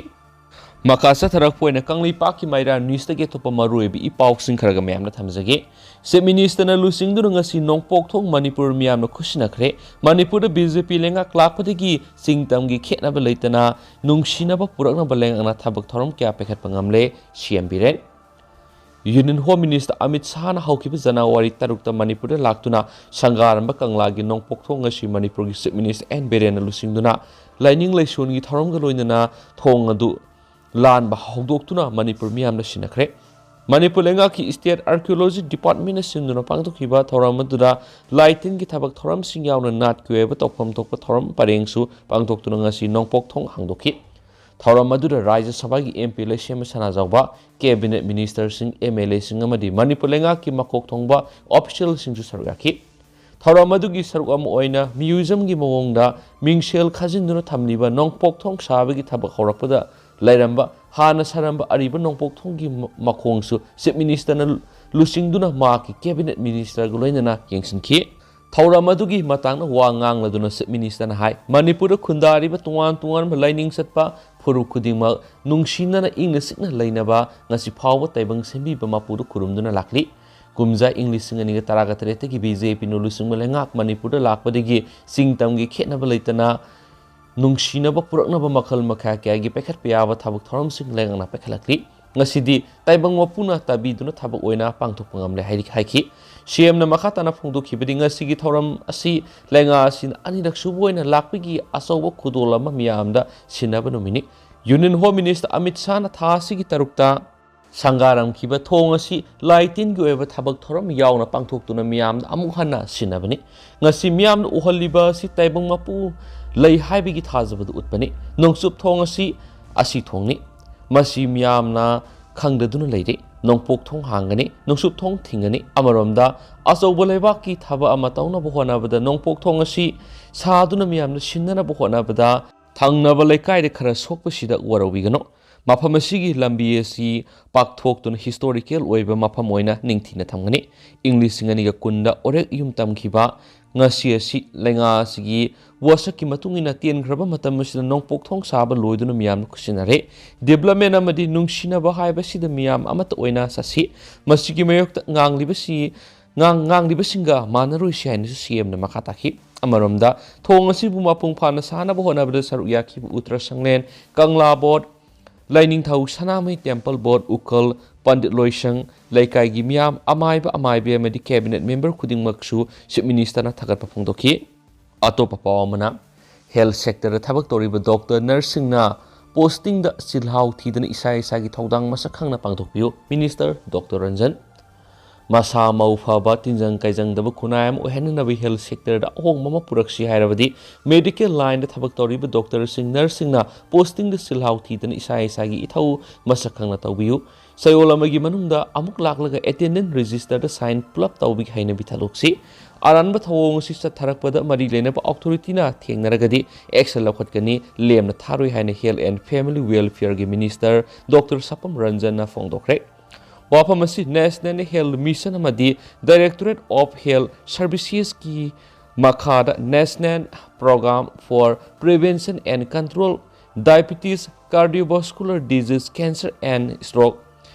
ꯃꯈꯥ ꯆꯠꯊꯔꯛꯄ ꯑꯣꯏꯅ ꯀꯪꯂꯩꯄꯥꯛꯀꯤ ꯃꯩꯔꯥ ꯅ꯭ꯌꯨꯁꯇꯒꯤ ꯑꯇꯣꯞꯄ ꯃꯔꯨꯑꯣꯏꯕ ꯏ ꯄꯥꯎꯁꯤꯡ ꯈꯔꯒ ꯃꯌꯥꯝꯅ ꯊꯝꯖꯒꯦ꯫ ꯆꯤꯐ ꯃꯤꯅꯤꯁꯇꯔꯅ ꯂꯨꯆꯤꯡꯗꯨꯅ ꯉꯁꯤ ꯅꯣꯡꯄꯣꯛꯊꯣꯡ ꯃꯅꯤꯄꯨꯔ ꯃꯤꯌꯥꯝꯅ ꯈꯨꯠꯁꯤꯟꯅꯈ꯭ꯔꯦ꯫ ꯃꯅꯤꯄꯨꯔꯗ ꯕꯤ ꯖꯦ ꯄꯤ ꯂꯩꯉꯥꯛ ꯂꯥꯛꯄꯗꯒꯤ ꯆꯤꯡ ꯇꯝꯒꯤ ꯈꯦꯠꯅꯕ ꯂꯩꯇꯅ ꯅꯨꯡꯁꯤꯅꯕ ꯄꯨꯔꯛꯅꯕ ꯂꯩꯉꯥꯛꯅ ꯊꯕꯛ ꯊꯧꯔꯝ ꯀꯌꯥ ꯄꯥꯏꯈꯠꯄ ꯉꯝꯂꯦ, C M Biren. Union home minister Amit ꯁꯥꯍꯅ ꯍꯧꯈꯤꯕ ꯖꯅꯋꯥꯔꯤ ꯇꯔꯨꯛꯇ ꯃꯅꯤꯄꯨꯔꯗ ꯂꯥꯛꯇꯨꯅ ꯁꯪꯒꯥꯔꯝꯕ ꯀꯪꯂꯥꯒꯤ ꯅꯣꯡꯄꯣꯛꯊꯣꯡ ꯑꯁꯤ ꯃꯅꯤꯄꯨꯔꯒꯤ ꯆꯤꯐ ꯃꯤꯅꯤꯁꯇꯔ ꯑꯦꯟ ꯕꯤꯔꯦꯟꯅ ꯂꯨꯆꯤꯡꯗꯨꯅ ꯂꯥꯏꯅꯤꯡ ꯂꯥꯏꯁꯣꯟꯒꯤ ꯊꯧꯔꯝꯒ ꯂꯣꯏꯅꯅ ꯊꯣꯡ ꯑꯗꯨ ꯂꯥꯟꯕ ꯍꯧꯗꯣꯛꯇꯨꯅ ꯃꯅꯤꯄꯨꯔ ꯃꯤꯌꯥꯝꯅ ꯁꯤꯟꯅꯈ꯭ꯔꯦ꯫ ꯃꯅꯤꯄꯨꯔ ꯂꯩꯉꯥꯛꯀꯤ State Archaeology Department ꯅ ꯁꯤꯟꯗꯨꯅ ꯄꯥꯡꯊꯣꯛꯈꯤꯕ ꯊꯧꯔꯝ ꯑꯗꯨꯗ ꯂꯥꯏ ꯇꯤꯟꯒꯤ ꯊꯕꯛ ꯊꯧꯔꯝꯁꯤꯡ ꯌꯥꯎꯅ ꯅꯥꯠꯀꯤ ꯑꯣꯏꯕ ꯇꯧꯐꯝ ꯊꯣꯛꯄ ꯊꯧꯔꯝ ꯄꯔꯦꯡꯁꯨ ꯄꯥꯡꯊꯣꯛꯇꯨꯅ ꯉꯁꯤ ꯅꯣꯡꯄꯣꯛ ꯊꯣꯡ ꯍꯥꯡꯗꯣꯛꯈꯤ꯫ ꯊꯧꯔꯝ ꯑꯗꯨꯗ ꯔꯥꯖ꯭ꯌ ꯁꯚꯥꯒꯤ M P ꯂꯩꯁꯦꯝꯕ ꯁꯅꯥꯖꯥꯎꯕ, cabinet minister ꯁꯤꯡ, M L A ꯁꯤꯡ ꯑꯃꯗꯤ ꯃꯅꯤꯄꯨꯔ ꯂꯩꯉꯥꯛꯀꯤ ꯃꯀꯣꯛ ꯊꯣꯡꯕ official ꯁꯤꯡꯁꯨ ꯁꯔꯨꯛ ꯌꯥꯈꯤ꯫ ꯊꯧꯔꯝ ꯑꯗꯨꯒꯤ ꯁꯔꯨꯛ ꯑꯃ ꯑꯣꯏꯅ museum ꯒꯤ ꯃꯑꯣꯡꯗ ꯃꯤꯡꯁꯦꯜ ꯈꯥꯖꯤꯟꯗꯨꯅ ꯊꯝꯂꯤꯕ ꯅꯣꯡꯄꯣꯛ ꯊꯣꯡ ꯁꯥꯕꯒꯤ ꯊꯕꯛ ꯍꯧꯔꯛꯄꯗ ꯂꯩꯔꯝꯕ, ꯍꯥꯟꯅ ꯁꯥꯔꯝꯕ ꯑꯔꯤꯕ ꯅꯣꯡꯄꯣꯛ ꯊꯣꯡꯒꯤ ꯃ-, ꯃꯈꯣꯡꯁꯨ Chief Minister ꯅ ꯂꯨꯆꯤꯡꯗꯨꯅ ꯃꯍꯥꯛꯀꯤ cabinet minister ꯒ ꯂꯣꯏꯅꯅ ꯌꯦꯡꯁꯤꯟꯈꯤ꯫ ꯊꯧꯔꯝ ꯑꯗꯨꯒꯤ ꯃꯇꯥꯡꯗ ꯋꯥ ꯉꯥꯡꯂꯗꯨꯅ Chief Minister ꯅ ꯍꯥꯏ, ꯃꯅꯤꯄꯨꯔꯗ ꯈꯨꯟꯗꯥꯔꯤꯕ ꯇꯣꯉꯥꯟ ꯇꯣꯉꯥꯟꯕ ꯂꯥꯏꯅꯤꯡ ꯆꯠꯄ ꯐꯨꯔꯨꯞ ꯈꯨꯗꯤꯡꯃꯛ ꯅꯨꯡꯁꯤꯅꯅ ꯏꯪꯅ ꯆꯤꯛꯅ ꯂꯩꯅꯕ ꯉꯁꯤ ꯐꯥꯎꯕ ꯇꯥꯏꯕꯪ ꯁꯦꯝꯕꯤꯕ ꯃꯄꯨꯗ ꯈꯨꯔꯨꯝꯗꯨꯅ ꯂꯥꯛꯂꯤ꯫ ꯀꯨꯝꯖꯥ ꯏꯪ ꯂꯤꯁꯤꯡ ꯑꯅꯤꯒ ꯇꯔꯥꯒ ꯇꯔꯦꯠꯇꯒꯤ B J P ꯅ ꯂꯨꯆꯤꯡꯕ ꯂꯩꯉꯥꯛ ꯃꯅꯤꯄꯨꯔꯗ ꯂꯥꯛꯄꯗꯒꯤ ꯆꯤꯡ ꯇꯝꯒꯤ ꯈꯦꯠꯅꯕ ꯂꯩꯇꯅ ꯅꯨꯡꯁꯤꯅꯕ ꯄꯨꯔꯛꯅꯕ ꯃꯈꯜ ꯃꯈꯥ ꯀꯌꯥꯒꯤ ꯄꯥꯏꯈꯠꯄ ꯌꯥꯕ ꯊꯕꯛ ꯊꯧꯔꯝꯁꯤꯡ ꯂꯩꯉꯥꯛꯅ ꯄꯥꯏꯈꯠꯂꯛꯂꯤ꯫ ꯉꯁꯤꯗꯤ ꯇꯥꯏꯕꯪ ꯃꯄꯨꯅ ꯇꯥꯕꯤꯗꯨꯅ ꯊꯕꯛ ꯑꯣꯏꯅ ꯄꯥꯡꯊꯣꯛꯄ ꯉꯝꯂꯦ ꯍꯥꯏꯔꯤ-, ꯍꯥꯏꯈꯤ꯫ C M ꯅ ꯃꯈꯥ ꯇꯥꯅ ꯐꯣꯡꯗꯣꯛꯈꯤꯕꯗꯤ, ꯉꯁꯤꯒꯤ ꯊꯧꯔꯝ ꯑꯁꯤ ꯂꯩꯉꯥꯛ ꯑꯁꯤꯅ ꯑꯅꯤꯔꯛ ꯁꯨꯕ ꯑꯣꯏꯅ ꯂꯥꯛꯄꯒꯤ ꯑꯆꯧꯕ ꯈꯨꯗꯣꯜ ꯑꯃ ꯃꯤꯌꯥꯝꯗ ꯁꯤꯟꯅꯕ ꯅꯨꯃꯤꯠꯅꯤ꯫ Union Home Minister ꯑꯃꯤꯠ ꯁꯥꯍꯅ ꯊꯥ ꯑꯁꯤꯒꯤ ꯇꯔꯨꯛꯇ ꯁꯪꯒꯥꯔꯝꯈꯤꯕ ꯊꯣꯡ ꯑꯁꯤ ꯂꯥꯏ ꯇꯤꯟꯒꯤ ꯑꯣꯏꯕ ꯊꯕꯛ ꯊꯧꯔꯝ ꯌꯥꯎꯅ ꯄꯥꯡꯊꯣꯛꯇꯨꯅ ꯃꯤꯌꯥꯝꯗ ꯑꯃꯨꯛ ꯍꯟꯅ ꯁꯤꯟꯅꯕꯅꯤ꯫ ꯉꯁꯤ ꯃꯤꯌꯥꯝꯅ ꯎꯍꯜꯂꯤꯕ ꯑꯁꯤ ꯇꯥꯏꯕꯪ ꯃꯄꯨ ꯂꯩ ꯍꯥꯏꯕꯒꯤ ꯊꯥꯖꯕꯗꯨ ꯎꯠꯄꯅꯤ꯫ ꯅꯣꯡꯆꯨꯞ ꯊꯣꯡ ꯑꯁꯤ ꯑꯁꯤ ꯊꯣꯡꯅꯤ꯫ ꯃꯁꯤ ꯃꯤꯌꯥꯝꯅ ꯈꯪꯗꯗꯨꯅ ꯂꯩꯔꯤ꯫ ꯅꯣꯡꯄꯣꯛ ꯊꯣꯡ ꯍꯥꯡꯒꯅꯤ, ꯅꯣꯡꯆꯨꯞ ꯊꯣꯡ ꯊꯤꯡꯒꯅꯤ꯫ ꯑꯃꯔꯣꯝꯗ ꯑꯆꯧꯕ ꯂꯩꯕꯥꯛꯀꯤ ꯊꯕꯛ ꯑꯃ ꯇꯧꯅꯕ ꯍꯣꯠꯅꯕꯗ ꯅꯣꯡꯄꯣꯛ ꯊꯣꯡ ꯑꯁꯤ ꯁꯥꯗꯨꯅ ꯃꯤꯌꯥꯝꯅ ꯁꯤꯟꯅꯅꯕ ꯍꯣꯠꯅꯕꯗ ꯊꯪꯅꯕ ꯂꯩꯀꯥꯏꯗ ꯈꯔ ꯁꯣꯛꯄꯁꯤꯗ ꯋꯥꯔꯧꯕꯤꯒꯅꯨ꯫ ꯃꯐꯝ ꯑꯁꯤꯒꯤ ꯂꯝꯕꯤ ꯑꯁꯤ ꯄꯥꯛꯊꯣꯛꯇꯨꯅ historical ꯑꯣꯏꯕ ꯃꯐꯝ ꯑꯣꯏꯅ ꯅꯤꯡꯊꯤꯅ ꯊꯝꯒꯅꯤ꯫ ꯏꯪ ꯂꯤꯁꯤꯡ ꯑꯅꯤꯒ ꯀꯨꯟꯗ ꯑꯣꯔꯦꯛ ꯌꯨꯝ ꯇꯝꯈꯤꯕ ꯉꯁꯤ ꯑꯁꯤ ꯂꯩꯉꯥꯛ ꯑꯁꯤꯒꯤ ꯋꯥꯁꯛꯀꯤ ꯃꯇꯨꯡ ꯏꯟꯅ ꯇꯦꯟꯈ꯭ꯔꯕ ꯃꯇꯝ ꯑꯁꯤꯗ ꯅꯣꯡꯄꯣꯛ ꯊꯣꯡ ꯁꯥꯕ ꯂꯣꯏꯗꯨꯅ ꯃꯤꯌꯥꯝꯅ ꯈꯨꯠꯁꯤꯟꯅꯔꯦ꯫ Development ꯑꯃꯗꯤ ꯅꯨꯡꯁꯤꯅꯕ ꯍꯥꯏꯕꯁꯤꯗ ꯃꯤꯌꯥꯝ ꯑꯃꯠꯇ ꯑꯣꯏꯅ ꯆꯠꯁꯤ꯫ ꯃꯁꯤꯒꯤ ꯃꯥꯌꯣꯛꯇ ꯉꯥꯡꯂꯤꯕꯁꯤ, ꯉꯥꯡ-, ꯉꯥꯡꯂꯤꯕꯁꯤꯡꯒ ꯃꯥꯟꯅꯔꯣꯏꯁꯤ ꯍꯥꯏꯅꯁꯨ C M ꯅ ꯃꯈꯥ ꯇꯥꯈꯤ꯫ ꯑꯃꯔꯣꯝꯗ ꯊꯣꯡ ꯑꯁꯤꯕꯨ ꯃꯄꯨꯡ ꯐꯥꯅ ꯁꯥꯅꯕ ꯍꯣꯠꯅꯕꯗ ꯁꯔꯨꯛ ꯌꯥꯈꯤꯕ ꯎꯇ꯭ꯔ ꯁꯪꯂꯦꯟ, ꯀꯪꯂꯥ ꯕꯣꯔꯗ, ꯂꯥꯏꯅꯤꯡꯊꯧ ꯁꯅꯥꯃꯍꯤ ꯇꯦꯝꯄꯜ ꯕꯣꯔꯗ, ꯎꯀꯜ, ꯄꯟꯗꯤꯠ ꯂꯣꯏꯁꯪ, ꯂꯩꯀꯥꯏꯒꯤ ꯃꯤꯌꯥꯝ, ꯑꯃꯥꯏꯕ ꯑꯃꯥꯏꯕꯤ ꯑꯃꯗꯤ cabinet member ꯈꯨꯗꯤꯡꯃꯛꯁꯨ Chief Minister ꯅ ꯊꯥꯒꯠꯄ ꯐꯣꯡꯗꯣꯛꯈꯤ꯫ ꯑꯇꯣꯞꯄ ꯄꯥꯎ ꯑꯃꯅ, health sector ꯗ ꯊꯕꯛ ꯇꯧꯔꯤꯕ doctor, nurse ꯁꯤꯡꯅ postingꯗ ꯆꯤꯜꯍꯥꯎ ꯊꯤꯗꯅ ꯏꯁꯥ ꯏꯁꯥꯒꯤ ꯊꯧꯗꯥꯡ ꯃꯁꯛ ꯈꯪꯅ ꯄꯥꯡꯊꯣꯛꯄꯤꯌꯨ, Minister Doctor Ranjan꯫ ꯃꯁꯥ ꯃꯎ ꯐꯕ, ꯇꯤꯟꯖꯪ ꯀꯥꯏꯖꯪꯗꯕ ꯈꯨꯟꯅꯥꯏ ꯑꯃ ꯑꯣꯏꯍꯟꯅꯅꯕ health sectorꯗ ꯑꯍꯣꯡꯕ ꯑꯃ ꯄꯨꯔꯛꯁꯤ ꯍꯥꯏꯔꯕꯗꯤ medical lineꯗ ꯊꯕꯛ ꯇꯧꯔꯤꯕ doctorꯁꯤꯡ, nurseꯁꯤꯡꯅ postingꯗ ꯆꯤꯜꯍꯥꯎ ꯊꯤꯗꯅ ꯏꯁꯥ ꯏꯁꯥꯒꯤ ꯏꯊꯧ ꯃꯁꯛ ꯈꯪꯅ ꯇꯧꯕꯤꯌꯨ꯫ ꯆꯌꯣꯜ ꯑꯃꯒꯤ ꯃꯅꯨꯡꯗ ꯑꯃꯨꯛ ꯂꯥꯛꯂꯒ attendance registerꯗ sign ꯄꯨꯂꯞ ꯇꯧꯕꯒꯤ ꯍꯩꯅꯕꯤ ꯊꯥꯗꯣꯛꯁꯤ꯫ ꯑꯔꯥꯟꯕ ꯊꯧꯑꯣꯡ ꯑꯁꯤ ꯆꯠꯊꯔꯛꯄꯗ ꯃꯔꯤ ꯂꯩꯅꯕ authorityꯅ ꯊꯦꯡꯅꯔꯒꯗꯤ action ꯂꯧꯈꯠꯀꯅꯤ, ꯂꯦꯝꯅ ꯊꯥꯔꯣꯏ ꯍꯥꯏꯅ Health and Family Welfareꯒꯤ Minister Doctor ꯁꯄꯝ ꯔꯟꯖꯟꯅ ꯐꯣꯡꯗꯣꯛꯈ꯭ꯔꯦ꯫ ꯋꯥꯐꯝ ꯑꯁꯤ National Health Mission ꯑꯃꯗꯤ Directorate of Health Servicesꯀꯤ ꯃꯈꯥꯗ National Program for Prevention and Control Diabetes, Cardiovascular Disease, Cancer and Stroke,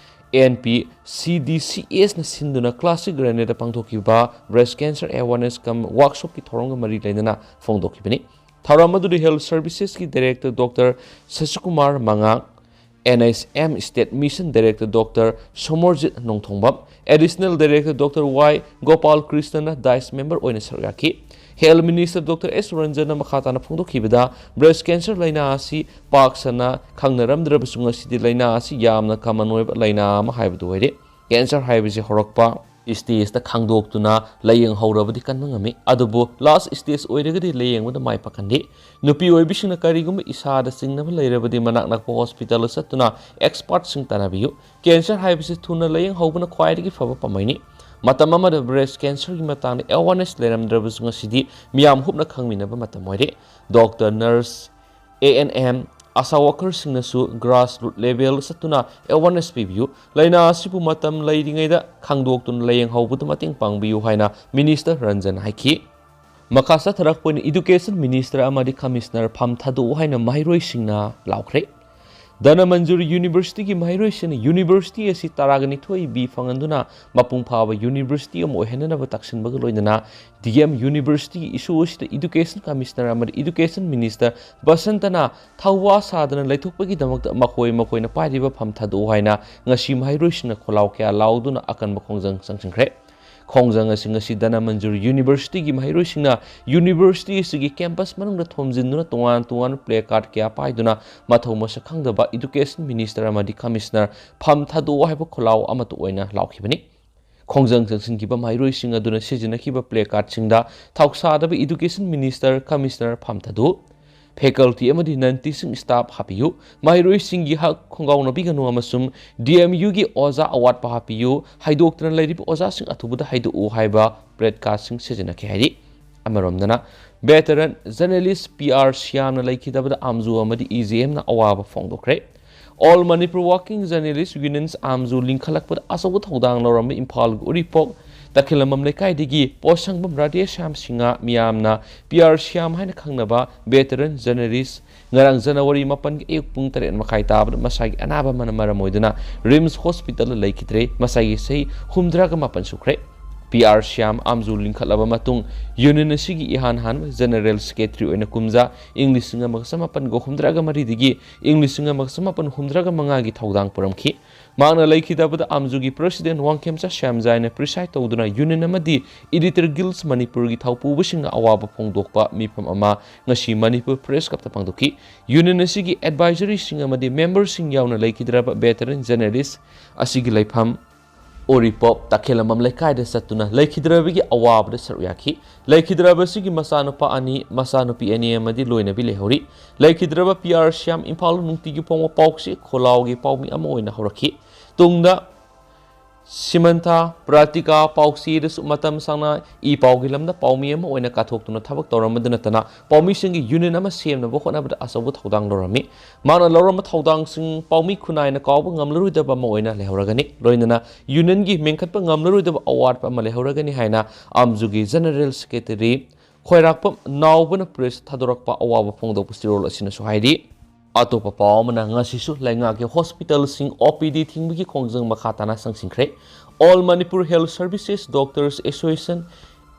NPCDCSꯅ ꯁꯤꯟꯗꯨꯅ Classic Graniteꯗ ꯄꯥꯡꯊꯣꯛꯈꯤꯕ Breast Cancer Awareness cum Workshopꯀꯤ ꯊꯧꯔꯝꯒ ꯃꯔꯤ ꯂꯩꯅꯅ ꯐꯣꯡꯗꯣꯛꯈꯤꯕꯅꯤ꯫ ꯊꯧꯔꯝ ꯑꯗꯨꯗ Health Servicesꯀꯤ Director Doctor ꯁꯁꯤꯀꯨꯃꯥꯔ ꯃꯉꯥꯡ, NHM State Mission Director Doctor Somorjit ꯅꯣꯡꯊꯣꯡꯕꯝ, Additional Director Doctor ꯋꯥꯏ ꯒꯣꯄꯥꯜ ꯀ꯭ꯔꯤꯁꯅꯅ dais member ꯑꯣꯏꯅ ꯁꯔꯨꯛ ꯌꯥꯈꯤ꯫ Health Minister Doctor ꯑꯦꯁ ꯔꯟꯖꯟꯅ ꯃꯈꯥ ꯇꯥꯅ ꯐꯣꯡꯗꯣꯛꯈꯤꯕꯗ, breast cancer ꯂꯥꯏꯅꯥ ꯑꯁꯤ ꯄꯥꯛ ꯁꯟꯅ ꯈꯪꯅꯔꯝꯗ꯭ꯔꯕꯁꯨ ꯉꯁꯤꯗꯤ ꯂꯥꯏꯅꯥ ꯑꯁꯤ ꯌꯥꯝꯅ common ꯑꯣꯏꯕ ꯂꯥꯏꯅꯥ ꯑꯃ ꯍꯥꯏꯕꯗꯨ ꯑꯣꯏꯔꯦ꯫ Cancer ꯍꯥꯏꯕꯁꯤ ꯍꯧꯔꯛꯄ stageꯇ ꯈꯪꯗꯣꯛꯇꯨꯅ ꯂꯥꯌꯦꯡꯍꯧꯔꯕꯗꯤ ꯀꯟꯕ ꯉꯝꯃꯤ, ꯑꯗꯨꯕꯨ last stage ꯑꯣꯏꯔꯒꯗꯤ ꯂꯥꯌꯦꯡꯕꯗ ꯃꯥꯏ ꯄꯥꯛꯍꯟꯗꯦ꯫ ꯅꯨꯄꯤ ꯑꯣꯏꯕꯤꯁꯤꯡꯅ ꯀꯔꯤꯒꯨꯝꯕ ꯏꯁꯥꯗ ꯆꯤꯡꯅꯕ ꯂꯩꯔꯕꯗꯤ ꯃꯅꯥꯛ ꯅꯛꯄ hospitalꯗ ꯆꯠꯇꯨꯅ expertꯁꯤꯡ ꯇꯥꯟꯅꯕꯤꯌꯨ꯫ Cancer ꯍꯥꯏꯕꯁꯤ ꯊꯨꯅ ꯂꯥꯌꯦꯡꯍꯧꯕꯅ ꯈ꯭ꯋꯥꯏꯗꯒꯤ ꯐꯕ ꯄꯥꯝꯕꯩꯅꯤ꯫ ꯃꯇꯝ ꯑꯃꯗ breast cancerꯒꯤ ꯃꯇꯥꯡꯗ awareness ꯂꯩꯔꯝꯗ꯭ꯔꯕꯁꯨ ꯉꯁꯤꯗꯤ ꯃꯤꯌꯥꯝ ꯍꯨꯞꯅ ꯈꯪꯃꯤꯟꯅꯕ ꯃꯇꯝ ꯑꯣꯏꯔꯦ꯫ Doctor, nurse, ANM, ASHA workerꯁꯤꯡꯅꯁꯨ grassroot level ꯆꯠꯇꯨꯅ awareness ꯄꯤꯕꯤꯌꯨ꯫ ꯂꯥꯏꯅꯥ ꯑꯁꯤꯕꯨ ꯃꯇꯝ ꯂꯩꯔꯤꯉꯩꯗ ꯈꯪꯗꯣꯛꯇꯨꯅ ꯂꯥꯌꯦꯡꯍꯧꯕꯗ ꯃꯇꯦꯡ ꯄꯥꯡꯕꯤꯌꯨ ꯍꯥꯏꯅ Minister ꯔꯟꯖꯟ ꯍꯥꯏꯈꯤ꯫ ꯃꯈꯥ ꯆꯠꯊꯔꯛꯄ ꯑꯣꯏꯅ Education Minister ꯑꯃꯗꯤ Commissioner ꯐꯝ ꯊꯥꯗꯣꯛꯎ ꯍꯥꯏꯅ ꯃꯍꯩꯔꯣꯏꯁꯤꯡꯅ ꯂꯥꯎꯈ꯭ꯔꯦ꯫ ꯙꯅꯃꯟꯖꯨꯔꯤ Universityꯒꯤ ꯃꯍꯩꯔꯣꯏꯁꯤꯡꯅ university ꯑꯁꯤ ꯇꯔꯥꯒ ꯅꯤꯊꯣꯏ B ꯐꯪꯍꯟꯗꯨꯅ ꯃꯄꯨꯡ ꯐꯥꯕ university ꯑꯃ ꯑꯣꯏꯍꯟꯅꯅꯕ ꯇꯛꯁꯤꯟꯕꯒ ꯂꯣꯏꯅꯅ D M Universityꯒꯤ issue ꯑꯁꯤꯗ Education Commissioner ꯑꯃꯗꯤ Education Minister ꯕꯁꯟꯇꯅ ꯊꯧꯋꯥ ꯁꯥꯗꯅ ꯂꯩꯊꯣꯛꯄꯒꯤꯗꯃꯛꯇ ꯃꯈꯣꯏ ꯃꯈꯣꯏꯅ ꯄꯥꯏꯔꯤꯕ ꯐꯝ ꯊꯥꯗꯣꯛꯎ ꯍꯥꯏꯅ ꯉꯁꯤ ꯃꯍꯩꯔꯣꯏꯁꯤꯡꯅ ꯈꯣꯜꯂꯥꯎ ꯀꯌꯥ ꯂꯥꯎꯗꯨꯅ ꯑꯀꯟꯕ ꯈꯣꯡꯖꯪ ꯆꯪꯁꯤꯟꯈ꯭ꯔꯦ꯫ ꯈꯣꯡꯖꯪ ꯑꯁꯤ ꯉꯁꯤ ꯙꯅꯃꯟꯖꯨꯔ ꯌꯨꯅꯤꯚꯔꯁꯤꯇꯤꯒꯤ ꯃꯍꯩꯔꯣꯏꯁꯤꯡꯅ ꯌꯨꯅꯤꯚꯔꯁꯤꯇꯤ ꯑꯁꯤꯒꯤ ꯀꯦꯝꯄꯁ ꯃꯅꯨꯡꯗ ꯊꯣꯝꯖꯤꯟꯗꯨꯅ ꯇꯣꯉꯥꯟ ꯇꯣꯉꯥꯟꯕ ꯄ꯭ꯂꯦ ꯀꯥꯔꯗ ꯀꯌꯥ ꯄꯥꯏꯗꯨꯅ ꯃꯊꯧ ꯃꯁꯛ ꯈꯪꯗꯕ ꯏꯗꯨꯀꯦꯁꯟ ꯃꯤꯅꯤꯁꯇꯔ ꯑꯃꯗꯤ ꯀꯃꯤꯁꯅꯔ ꯐꯝ ꯊꯥꯗꯣꯛꯑꯣ ꯍꯥꯏꯕ ꯈꯣꯜꯂꯥꯎ ꯑꯃꯠꯇ ꯑꯣꯏꯅ ꯂꯥꯎꯈꯤꯕꯅꯤ꯫ ꯈꯣꯡꯖꯪ ꯆꯪꯁꯤꯟꯈꯤꯕ ꯃꯍꯩꯔꯣꯏꯁꯤꯡ ꯑꯗꯨꯅ ꯁꯤꯖꯤꯟꯅꯈꯤꯕ ꯄ꯭ꯂꯦ ꯀꯥꯔꯗꯁꯤꯡꯗ ꯊꯧꯁꯥꯗꯕ ꯏꯗꯨꯀꯦꯁꯟ ꯃꯤꯅꯤꯁꯇꯔ, ꯀꯃꯤꯁꯅꯔ ꯐꯝ ꯊꯥꯗꯣꯛꯎ, ꯐꯦꯀꯜꯇꯤ ꯑꯃꯗꯤ ꯅꯟ ꯇꯤꯆꯤꯡ ꯁ꯭ꯇꯥꯐ ꯍꯥꯞꯄꯤꯌꯨ, ꯃꯍꯩꯔꯣꯏꯁꯤꯡꯒꯤ ꯍꯛ ꯈꯣꯡꯒꯥꯎꯅꯕꯤꯒꯅꯨ ꯑꯃꯁꯨꯡ ꯗꯤ ꯑꯦꯝ ꯌꯨꯒꯤ ꯑꯣꯖꯥ ꯑꯋꯥꯠꯄ ꯍꯥꯞꯄꯤꯌꯨ, ꯍꯥꯏꯗꯣꯛꯇꯅ ꯂꯩꯔꯤꯕ ꯑꯣꯖꯥꯁꯤꯡ ꯑꯊꯨꯕꯗ ꯍꯥꯏꯗꯣꯛꯎ ꯍꯥꯏꯕ ꯄ꯭ꯂꯦ ꯀꯥꯔꯗꯁꯤꯡ ꯁꯤꯖꯤꯟꯅꯈꯤ ꯍꯥꯏꯔꯤ꯫ ꯑꯃꯔꯣꯝꯗꯅ, ꯚꯦꯇꯔꯟ ꯖꯔꯅꯦꯂꯤꯁ ꯄꯤ ꯑꯥꯔ ꯁ꯭ꯌꯥꯝꯅ ꯂꯩꯈꯤꯗꯕꯗ ꯑꯥꯝꯖꯨ ꯑꯃꯗꯤ ꯏ ꯖꯦ ꯑꯦꯝꯅ ꯑꯋꯥꯕ ꯐꯣꯡꯗꯣꯛꯈ꯭ꯔꯦ꯫ All Manipur Working Journalist Unions, ꯑꯥꯝꯖꯨ ꯂꯤꯡꯈꯠꯂꯛꯄꯗ ꯑꯆꯧꯕ ꯊꯧꯗꯥꯡ ꯂꯧꯔꯝꯕ ꯏꯝꯐꯥꯜꯒꯤ ꯎꯔꯤꯄꯣꯛ ꯇꯈꯦꯂꯝꯕꯝ ꯂꯩꯀꯥꯏꯗꯒꯤ ꯄꯣꯠꯁꯪꯕꯝ ꯔꯥꯙꯦ ꯁ꯭ꯌꯥꯝ ꯁꯤꯡꯍ, ꯃꯤꯌꯥꯝꯅ ꯄꯤ ꯑꯥꯔ ꯁ꯭ꯌꯥꯝ ꯍꯥꯏꯅ ꯈꯪꯅꯕ ꯚꯦꯇꯔꯟ ꯖꯔꯅꯦꯂꯤꯁ, ꯉꯔꯥꯡ ꯖꯅꯋꯥꯔꯤ ꯃꯥꯄꯟꯒꯤ ꯑꯌꯨꯛ ꯄꯨꯡ ꯇꯔꯦꯠ ꯃꯈꯥꯏ ꯇꯥꯕꯗ ꯃꯁꯥꯒꯤ ꯑꯅꯥꯕ ꯑꯃꯅ ꯃꯔꯝ ꯑꯣꯏꯗꯨꯅ ꯔꯤꯝꯁ ꯍꯣꯁꯄꯤꯇꯥꯜꯗ ꯂꯩꯈꯤꯗ꯭ꯔꯦ꯫ ꯃꯁꯥꯒꯤ ꯆꯍꯤ ꯍꯨꯝꯗ꯭ꯔꯥꯒ ꯃꯥꯄꯟ ꯁꯨꯈ꯭ꯔꯦ꯫ ꯄꯤ ꯑꯥꯔ ꯁ꯭ꯌꯥꯝ ꯑꯥꯝꯖꯨ ꯂꯤꯡꯈꯠꯂꯕ ꯃꯇꯨꯡ, ꯌꯨꯅꯤꯌꯟ ꯑꯁꯤꯒꯤ ꯏꯍꯥꯟ ꯍꯥꯟꯕ ꯖꯦꯅꯔꯦꯜ ꯁꯦꯀ꯭ꯔꯦꯇꯔꯤ ꯑꯣꯏꯅ ꯀꯨꯝꯖꯥ ꯏꯪ ꯂꯤꯁꯤꯡ ꯑꯃꯒ ꯆꯃꯥꯄꯟꯒ ꯍꯨꯝꯗ꯭ꯔꯥꯒ ꯃꯔꯤꯗꯒꯤ ꯏꯪ ꯂꯤꯁꯤꯡ ꯑꯃꯒ ꯆꯃꯥꯄꯟ ꯍꯨꯝꯗ꯭ꯔꯥꯒ ꯃꯉꯥꯒꯤ ꯊꯧꯗꯥꯡ ꯄꯨꯔꯝꯈꯤ꯫ ꯃꯍꯥꯛꯅ ꯂꯩꯈꯤꯗꯕꯗ ꯑꯥꯝꯖꯨꯒꯤ ꯄ꯭ꯔꯁꯤꯗꯦꯟ ꯋꯥꯡꯈꯦꯝꯆꯥ ꯁ꯭ꯌꯥꯝꯖꯥꯏꯅ ꯄ꯭ꯔꯤꯁꯥꯏꯗ ꯇꯧꯗꯨꯅ ꯌꯨꯅꯤꯌꯟ ꯑꯃꯗꯤ ꯏꯗꯤꯇꯔ ꯒꯤꯜꯁ ꯃꯅꯤꯄꯨꯔꯒꯤ ꯊꯧꯄꯨꯕꯁꯤꯡꯅ ꯑꯋꯥꯕ ꯐꯣꯡꯗꯣꯛꯄ ꯃꯤꯐꯝ ꯑꯃ ꯉꯁꯤ ꯃꯅꯤꯄꯨꯔ ꯄ꯭ꯔꯦꯁ ꯀ꯭ꯂꯕꯇ ꯄꯥꯡꯊꯣꯛꯈꯤ꯫ ꯌꯨꯅꯤꯌꯟ ꯑꯁꯤꯒꯤ ꯑꯦꯗꯚꯥꯏꯖꯔꯤꯁꯤꯡ ꯑꯃꯗꯤ ꯃꯦꯝꯕꯔꯁꯤꯡ ꯌꯥꯎꯅ ꯂꯩꯈꯤꯗ꯭ꯔꯕ ꯚꯦꯇꯔꯟ ꯖꯔꯅꯦꯂꯤꯁ ꯑꯁꯤꯒꯤ ꯂꯩꯐꯝ ꯎꯔꯤꯄꯣꯛ ꯇꯈꯦꯂꯝꯕꯝ ꯂꯩꯀꯥꯏꯗ ꯆꯠꯇꯨꯅ ꯂꯩꯈꯤꯗ꯭ꯔꯕꯒꯤ ꯑꯋꯥꯕꯗ ꯁꯔꯨꯛ ꯌꯥꯈꯤ꯫ ꯂꯩꯈꯤꯗ꯭ꯔꯕꯁꯤꯒꯤ ꯃꯆꯥꯅꯨꯄꯥ ꯑꯅꯤ, ꯃꯆꯥꯅꯨꯄꯤ ꯑꯅꯤ ꯑꯃꯗꯤ ꯂꯣꯏꯅꯕꯤ ꯂꯩꯍꯧꯔꯤ꯫ ꯂꯩꯈꯤꯗ꯭ꯔꯕ ꯄꯤ ꯑꯥꯔ ꯁ꯭ꯌꯥꯝ ꯏꯝꯐꯥꯜ ꯅꯨꯡꯇꯤꯒꯤ ꯐꯣꯡꯕ ꯄꯥꯎꯆꯦ ꯈꯣꯜꯂꯥꯎꯒꯤ ꯄꯥꯎꯃꯤ ꯑꯃ ꯑꯣꯏꯅ ꯍꯧꯔꯛꯈꯤ꯫ ꯇꯨꯡꯗ ꯁꯤꯃꯟꯊꯥ, ꯄ꯭ꯔꯥꯇꯤꯀꯥ ꯄꯥꯎꯆꯦꯗꯁꯨ ꯃꯇꯝ ꯁꯥꯡꯅ ꯏ ꯄꯥꯎꯒꯤ ꯂꯝꯗ ꯄꯥꯎꯃꯤ ꯑꯃ ꯑꯣꯏꯅ ꯀꯠꯊꯣꯛꯇꯨꯅ ꯊꯕꯛ ꯇꯧꯔꯝꯕꯗ ꯅꯠꯇꯅ, ꯄꯥꯎꯃꯤꯁꯤꯡꯒꯤ ꯌꯨꯅꯤꯌꯟ ꯑꯃ ꯁꯦꯝꯅꯕ ꯍꯣꯠꯅꯕꯗ ꯑꯆꯧꯕ ꯊꯧꯗꯥꯡ ꯂꯧꯔꯝꯃꯤ꯫ ꯃꯍꯥꯛꯅ ꯂꯧꯔꯝꯕ ꯊꯧꯗꯥꯡꯁꯤꯡ ꯄꯥꯎꯃꯤ ꯈꯨꯟꯅꯥꯏꯅ ꯀꯥꯎꯕ ꯉꯝꯂꯔꯣꯏꯗꯕ ꯑꯃ ꯑꯣꯏꯅ ꯂꯩꯍꯧꯔꯒꯅꯤ꯫ ꯂꯣꯏꯅꯅ ꯌꯨꯅꯤꯌꯟꯒꯤ ꯃꯦꯟꯈꯠꯄ ꯉꯝꯂꯔꯣꯏꯗꯕ ꯑꯋꯥꯠꯄ ꯑꯃ ꯂꯩꯍꯧꯔꯒꯅꯤ ꯍꯥꯏꯅ ꯑꯥꯝꯖꯨꯒꯤ ꯖꯦꯅꯔꯦꯜ ꯁꯦꯀ꯭ꯔꯦꯇꯔꯤ ꯈ꯭ꯋꯥꯏꯔꯥꯛꯄꯝ ꯅꯥꯎꯕꯅ ꯄ꯭ꯔꯦꯁ ꯊꯥꯗꯣꯔꯛꯄ ꯑꯋꯥꯕ ꯐꯣꯡꯗꯣꯛꯄ ꯆꯦꯔꯣꯜ ꯑꯁꯤꯅꯁꯨ ꯍꯥꯏꯔꯤ꯫ ꯑꯇꯣꯞꯄ ꯄꯥꯎ ꯑꯃꯅ, ꯉꯁꯤꯁꯨ ꯂꯩꯉꯥꯛꯀꯤ ꯍꯣꯁꯄꯤꯇꯥꯜꯁꯤꯡ ꯑꯣ ꯄꯤ ꯗꯤ ꯊꯤꯡꯕꯒꯤ ꯈꯣꯡꯖꯪ ꯃꯈꯥ ꯇꯥꯅ ꯆꯪꯁꯤꯟꯈ꯭ꯔꯦ꯫ All Manipur Health Services Doctors Association,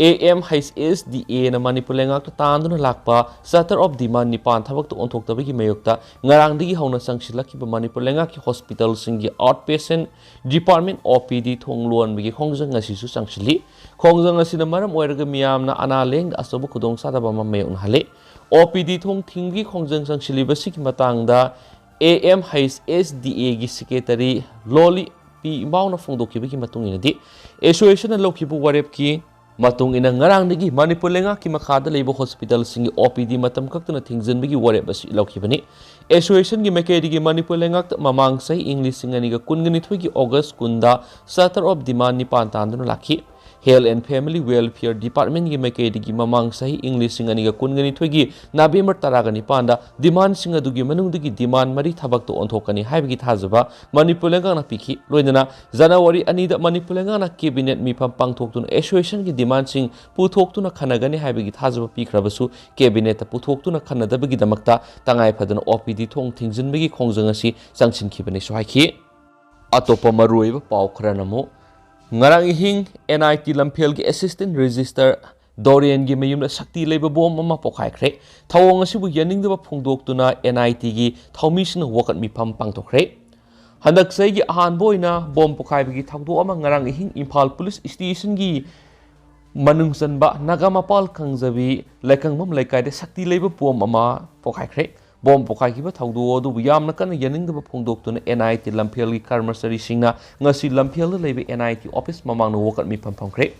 A M H S D ꯑꯦꯅ ꯃꯅꯤꯄꯨꯔ ꯂꯩꯉꯥꯛꯇ ꯇꯥꯟꯗꯨꯅ ꯂꯥꯛꯄ Charter of Demand ꯅꯤꯄꯥꯟ ꯊꯕꯛꯇ ꯑꯣꯟꯊꯣꯛꯇꯕꯒꯤ ꯃꯥꯌꯣꯛꯇ ꯉꯔꯥꯡꯗꯒꯤ ꯍꯧꯅ ꯆꯪꯁꯤꯜꯂꯛꯈꯤꯕ ꯃꯅꯤꯄꯨꯔ ꯂꯩꯉꯥꯛꯀꯤ ꯍꯣꯁꯄꯤꯇꯥꯜꯁꯤꯡꯒꯤ outpatient department, O P D, ꯊꯣꯡ ꯂꯣꯟꯕꯒꯤ ꯈꯣꯡꯖꯪ ꯑꯁꯤꯁꯨ ꯆꯪꯁꯤꯜꯂꯤ꯫ ꯈꯣꯡꯖꯪ ꯑꯁꯤꯅ ꯃꯔꯝ ꯑꯣꯏꯔꯒ ꯃꯤꯌꯥꯝꯅ ꯑꯅꯥ ꯂꯥꯌꯦꯡꯗ ꯑꯆꯧꯕ ꯈꯨꯗꯣꯡꯆꯥꯗꯕ ꯑꯃ ꯃꯥꯌꯣꯛꯅꯍꯜꯂꯤ꯫ O P D ꯊꯣꯡ ꯊꯤꯡꯕꯒꯤ ꯈꯣꯡꯖꯪ ꯆꯪꯁꯤꯜꯂꯤꯕꯁꯤꯒꯤ ꯃꯇꯥꯡꯗ A M H S D ꯑꯦꯒꯤ ꯁꯦꯀ꯭ꯔꯦꯇꯔꯤ ꯂꯣꯂꯤ ꯄꯤ ꯏꯃꯥꯎꯅ ꯐꯣꯡꯗꯣꯛꯈꯤꯕꯒꯤ ꯃꯇꯨꯡ ꯏꯟꯅꯗꯤ, ꯑꯦꯁꯣꯁꯤꯌꯦꯁꯟꯅ ꯂꯧꯈꯤꯕ ꯋꯥꯔꯦꯞꯀꯤ ꯃꯇꯨꯡ ꯏꯟꯅ ꯉꯔꯥꯡꯗꯒꯤ ꯃꯅꯤꯄꯨꯔ ꯂꯩꯉꯥꯛꯀꯤ ꯃꯈꯥꯗ ꯂꯩꯕ ꯍꯣꯁꯄꯤꯇꯥꯜꯁꯤꯡꯒꯤ O P D ꯃꯇꯝ ꯈꯛꯇꯅ ꯊꯤꯡꯖꯤꯟꯕꯒꯤ ꯋꯥꯔꯦꯞ ꯑꯁꯤ ꯂꯧꯈꯤꯕꯅꯤ꯫ ꯑꯦꯁꯣꯁꯤꯌꯦꯁꯟꯒꯤ ꯃꯥꯏꯀꯩꯗꯒꯤ ꯃꯅꯤꯄꯨꯔ ꯂꯩꯉꯥꯛꯇ ꯃꯃꯥꯡ ꯆꯍꯤ ꯏꯪ ꯂꯤꯁꯤꯡ ꯑꯅꯤꯒ ꯀꯨꯟꯒ ꯅꯤꯊꯣꯏꯒꯤ ꯑꯣꯒꯁ ꯀꯨꯟꯗ Charter of Demand ꯅꯤꯄꯥꯟ ꯇꯥꯟꯗꯨꯅ ꯂꯥꯛꯈꯤ꯫ Health and Family Welfare Departmentꯀꯤ ꯃꯥꯏꯀꯩꯗꯒꯤ ꯃꯃꯥꯡ ꯆꯍꯤ ꯏꯪ ꯂꯤꯁꯤꯡ ꯑꯅꯤꯒ ꯀꯨꯟꯒ ꯅꯤꯊꯣꯏꯒꯤ ꯅꯕꯦꯝꯕꯔ ꯇꯔꯥꯒ ꯅꯤꯄꯥꯟꯗ demandꯁꯤꯡ ꯑꯗꯨꯒꯤ ꯃꯅꯨꯡꯗꯒꯤ demand ꯃꯔꯤ ꯊꯕꯛꯇ ꯑꯣꯟꯊꯣꯛꯀꯅꯤ ꯍꯥꯏꯕꯒꯤ ꯊꯥꯖꯕ ꯃꯅꯤꯄꯨꯔ ꯂꯩꯉꯥꯛꯅ ꯄꯤꯈꯤ꯫ ꯂꯣꯏꯅꯅ ꯖꯅꯋꯥꯔꯤ ꯑꯅꯤꯗ ꯃꯅꯤꯄꯨꯔ ꯂꯩꯉꯥꯛꯅ cabinet ꯃꯤꯐꯝ ꯄꯥꯡꯊꯣꯛꯇꯨꯅ ꯑꯦꯁꯣꯁꯤꯌꯦꯁꯟꯒꯤ demandꯁꯤꯡ ꯄꯨꯊꯣꯛꯇꯨꯅ ꯈꯟꯅꯒꯅꯤ ꯍꯥꯏꯕꯒꯤ ꯊꯥꯖꯕ ꯄꯤꯈ꯭ꯔꯕꯁꯨ, cabinetꯇ ꯄꯨꯊꯣꯛꯇꯨꯅ ꯈꯟꯅꯗꯕꯒꯤꯗꯃꯛꯇ ꯇꯉꯥꯏ ꯐꯗꯅ O P D ꯊꯣꯡ ꯊꯤꯡꯖꯤꯟꯕꯒꯤ ꯈꯣꯡꯖꯪ ꯑꯁꯤ ꯆꯪꯁꯤꯟꯈꯤꯕꯅꯤꯁꯨ ꯍꯥꯏꯈꯤ꯫ ꯑꯇꯣꯞꯄ ꯃꯔꯨꯑꯣꯏꯕ ꯄꯥꯎ ꯈꯔꯅ ꯑꯃꯨꯛ, ꯉꯔꯥꯡ ꯑꯍꯤꯡ N I T ꯂꯝꯐꯦꯜꯒꯤ assistant registrar ꯗꯣꯔꯦꯟꯒꯤ ꯃꯌꯨꯝꯗ ꯁꯛꯇꯤ ꯂꯩꯕ ꯕꯣꯝ ꯑꯃ ꯄꯣꯈꯥꯏꯈ꯭ꯔꯦ꯫ ꯊꯧꯑꯣꯡ ꯑꯁꯤꯕꯨ ꯌꯥꯅꯤꯡꯗꯕ ꯐꯣꯡꯗꯣꯛꯇꯨꯅ N I Tꯒꯤ ꯊꯧꯃꯤꯁꯤꯡꯅ ꯋꯥꯀꯠ ꯃꯤꯐꯝ ꯄꯥꯡꯊꯣꯛꯈ꯭ꯔꯦ꯫ ꯍꯟꯗꯛ ꯆꯍꯤꯒꯤ ꯑꯍꯥꯟꯕ ꯑꯣꯏꯅ ꯕꯣꯝ ꯄꯣꯈꯥꯏꯕꯒꯤ ꯊꯧꯗꯣꯛ ꯑꯃ ꯉꯔꯥꯡ ꯑꯍꯤꯡ ꯏꯝꯐꯥꯜ ꯄꯨꯂꯤꯁ ꯁ꯭ꯇꯦꯁꯟꯒꯤ ꯃꯅꯨꯡ ꯆꯟꯕ ꯅꯥꯒꯥꯃꯄꯥꯜ ꯀꯥꯡꯖꯕꯤ ꯂꯩꯀꯪꯕꯝ ꯂꯩꯀꯥꯏꯗ ꯁꯛꯇꯤ ꯂꯩꯕ ꯕꯣꯝ ꯑꯃ ꯄꯣꯈꯥꯏꯈ꯭ꯔꯦ꯫ ꯕꯣꯝ ꯄꯣꯈꯥꯏꯈꯤꯕ ꯊꯧꯗꯣꯛ ꯑꯗꯨꯕꯨ ꯌꯥꯝꯅ ꯀꯟꯅ ꯌꯥꯅꯤꯡꯗꯕ ꯐꯣꯡꯗꯣꯛꯇꯨꯅ N I T ꯂꯝꯐꯦꯜꯒꯤ ꯀꯔꯃꯆꯥꯔꯤꯁꯤꯡꯅ ꯉꯁꯤ ꯂꯝꯐꯦꯜꯗ ꯂꯩꯕ N I T office ꯃꯃꯥꯡꯗ ꯋꯥꯀꯠ ꯃꯤꯐꯝ ꯐꯝꯈ꯭ꯔꯦ꯫